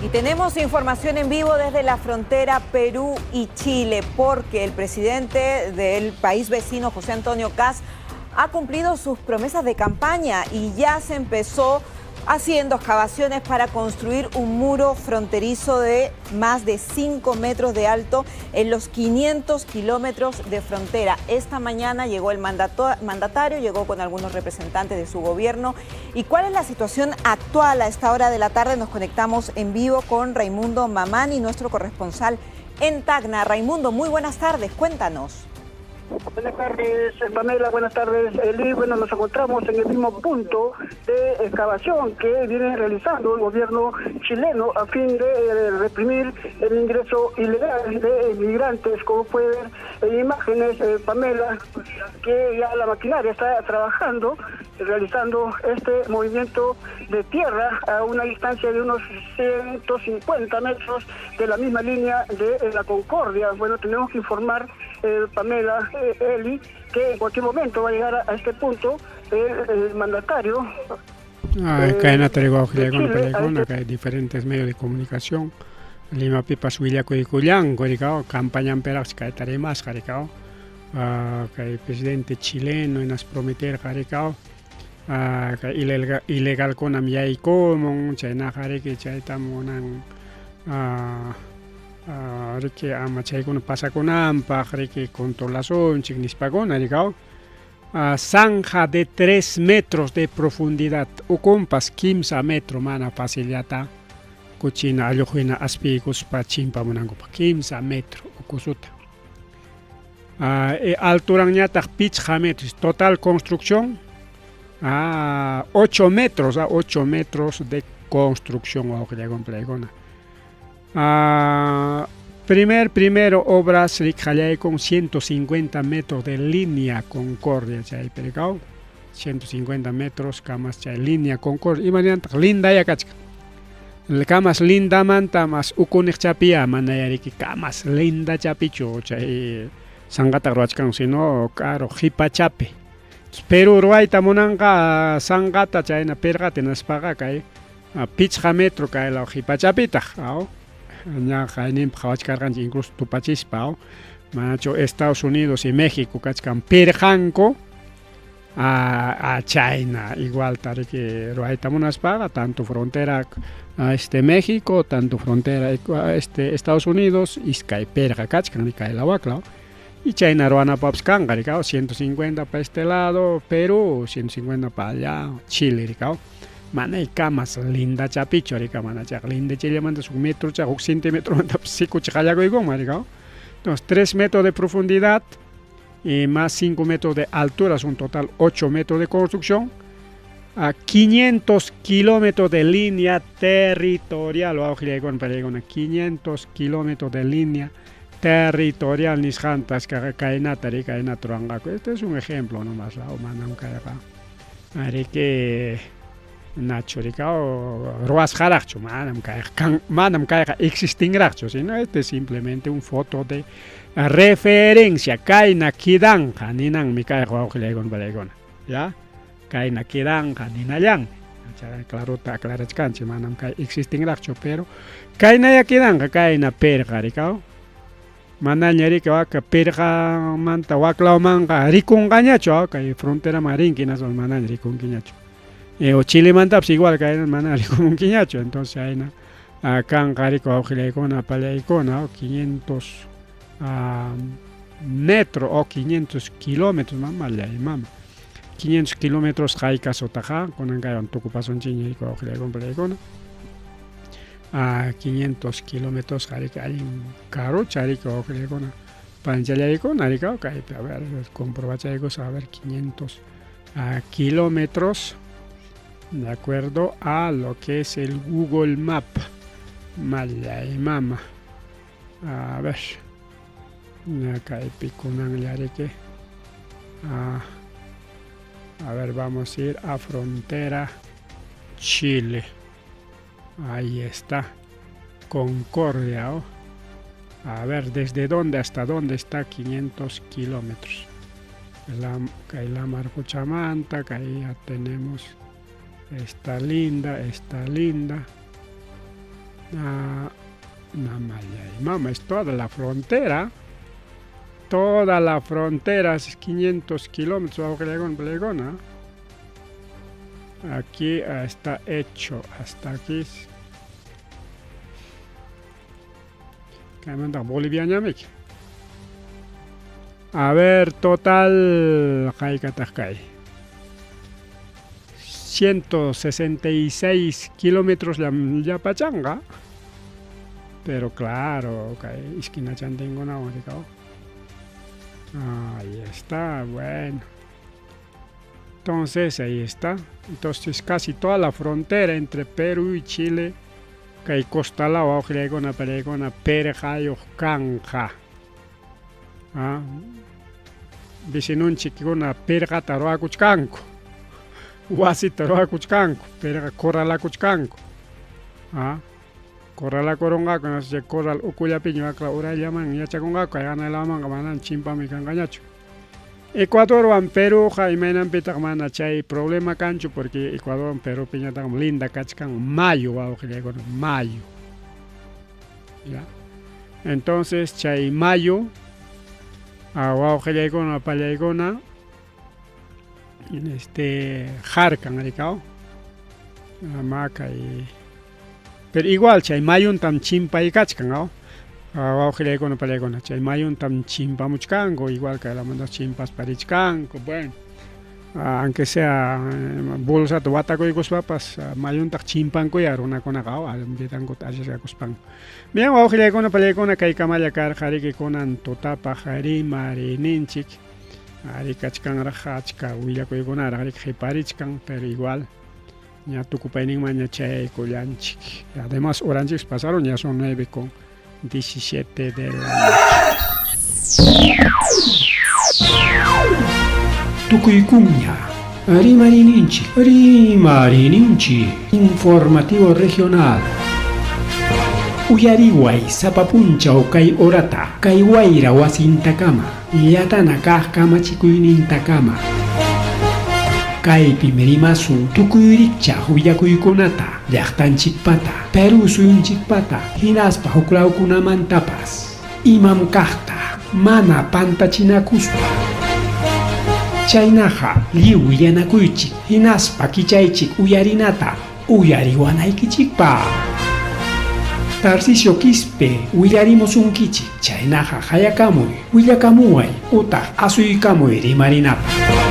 Y tenemos información en vivo desde la frontera Perú y Chile, porque el presidente del país vecino, José Antonio Kast, ha cumplido sus promesas de campaña y ya se empezó haciendo excavaciones para construir un muro fronterizo de más de 5 metros de alto en los 500 kilómetros de frontera. Esta mañana llegó el mandatario, llegó con algunos representantes de su gobierno. ¿Y cuál es la situación actual? A esta hora de la tarde nos conectamos en vivo con Raimundo Mamani, nuestro corresponsal en Tacna. Raimundo, muy buenas tardes, cuéntanos. Buenas tardes, Pamela, buenas tardes, Eli. Bueno, nos encontramos en el mismo punto de excavación que viene realizando el gobierno chileno a fin de reprimir el ingreso ilegal de inmigrantes. Como puede ver en imágenes, Pamela, que ya la maquinaria está trabajando, realizando este movimiento de tierra a una distancia de unos 150 metros de la misma línea de la Concordia. Bueno, tenemos que informar, Pamela, Eli, que en cualquier momento va a llegar a este punto el mandatario. Kay diferentes medios de comunicación. Lima pipas willakuykullanku rikao, campañanpiraqsi kayta rimasqa rikao. Kay presidente chileno inas prometerqa rikao. Kay ilegalkunam yaykumun, chaynaqa riki chaytam munan riki ama chaykuna pasakunanpaq riki controlasunchik nispakuna rikao. Zanja de 3 metros de profundidad, ukumpas 15 metro mana facillata kuchina alluqhina aspiykuspa chimpamunankupaq 15 metro ukusuta. Alturanñataq 5 metros, total construcción 8 metros, 8 metros de construcción wawqillaykuna. Primero obras con 150 metros de línea Concordia, chay pericao, 150 metros camas chay línea Concordia, imanantaq linda ya kachka. Kamas linda manta mas ukuniq chapia manayariki kamas linda chapichu chay sanqata ruwachkan sino karo qipachapi. Pero ruwayta munanqa sanqata chayna pirqata hinaspaqa kay 5 metro kay law qipachapitaq, aw. Ña qayninpi qhawachkarqanchik incluso tupachispa, manachu Estados Unidos y México kachkan pirqanku a China igual tariki ruwayta munaspaqa tanto frontera a México, tanto frontera Estados Unidos iskay pirqa kachkan kay lawaklaw. Y China ruwanapapis kanqa rikao, 150 pa este lado, Perú, 150 pa allá, Chile rikao. Manay kamas linda chapicho rika, mana chaq linda chillamanta huk metro chaq huk centímetro mantapas sikuchi qallakuykunman rikao. Entonces 3 metros de profundidad y más 5 metros de altura, es un total 8 metros de construcción, a 500 kilómetros de línea territorial, 500 kilómetros de línea territorial nisqantas kaynata rika kaynata ruwanqaku. Este es un ejemplo nomás, manam kayqa ariki Nacho rikao ruwasqaraqchu, manam kayqa manam kayqa existinraqchu, sino este es simplemente un foto de referencia. Kayna kidanqa ninanmi kayqa wawqillaykuna palaykuna, ya kayna kidanqa ninallanmi. Clarota aclarachkanchik, manam kay existinraqchu, pero kaynaya kidanqa kayna pirqa rikao. Manaña rika waka pirqamanta waklawmanqa rikunqañachu, kay fronteraman rinki hinaspa manaña rikunkiñachu. O Chilemantapas igual kayna mana rikumunkiñachu. Entonces ayna kanqa rika wawqillaykuna pallaykuna 500 metro o 500 kilómetros, mamallay mama. 500 kilómetros haykasutaqa kunan kaywan tukupasunchikña rika wawqillaykuna pallaykuna. 500 kilómetros rika allin karucha rika wawqillaykuna panchallaykuna rika kaypi a ver comprobachaykus a ver 500 kilómetros de acuerdo a lo que es el Google Map. Mallay mama. A ver. Kaypi kunanllariki. A ver, vamos a ir a frontera Chile. Ahí está. Concordia. Oh. A ver, ¿desde dónde hasta dónde está 500 kilómetros? La, kay lamar quchamanta, kay ya tenemos esta linda, esta linda. Ah, mama, es toda la frontera. Toda la frontera es 500 kilómetros. Aquí está hecho, hasta aquí. Boliviañamik. A ver, total, kay. 166 kilómetros ya pachanga. Pero claro, kay esquina tengo una Ahí está, bueno. Entonces ahí está. Entonces casi toda la frontera entre Perú y Chile, kay costalaw awqillaykuna pallaykuna pirqayuq kanqa. Ah, vecinunchikkuna pirqata ruwakuchkanku, wasita ruwakuchkanku, pirqa corralakuchkanku. Ah, corralakurunqaku, chay corral ukullapiña wakla urallaman yachakunqaku, kay hanaylamanqa manan chimpami kanqañachu. Ecuadorwan Perúqa imaynanpitaq mana chay problema kanchu porque Ecuadorwan Perúpiñataqmi linda kachkan mayo wawqillaykuna, mayo. ¿Ya? Entonces chay mayo wawqillaykuna pallaykuna harkan rikaw ama kay pero igual chay mayuntam chimpaykachkan aw wawqillaykuna pallaykuna chay mayuntam chimpamuchkanku igual kay lamanta chimpaspa richkanku bueno aunque sea bolsata watakuykuspapas mayuntaq chimpankuya runakunaqa aw vidankuta arriesgakuspanku. Bien wawqillaykuna pallaykuna kaykamalla karqa riki kunan tutapaq rimariyninchik ari kachkanraq achka willakuykunaraq riki qhiparichkan pero igual ña tukupayninman ña chayaykullanchik. Además horanchik pasaron ya son 9:17 de la noche. Tukuykuña, Rimariyninchik, Rimariyninchik, informativo regional. Uyariway sapa punchaw kay horata, kay wayra wasintakama, llatana kaq kamachikuynintakama. Kaypim rimasun tukuy rikchaq willakuykunata, llaqtanchikpata, Perú suyunchikpata, hinaspa huklawkunamantapas. Imam kaqta, mana pantachinakuspa. Chaynaqa lliw willanakuychik, hinaspa kichaychik uyarinata, uyariwanaykichikpaq. Tarcisio Quispe willarimusunkichik, chaynaqa hayakamuy, willakamuway, utaq asuykamuy rimarinapaq.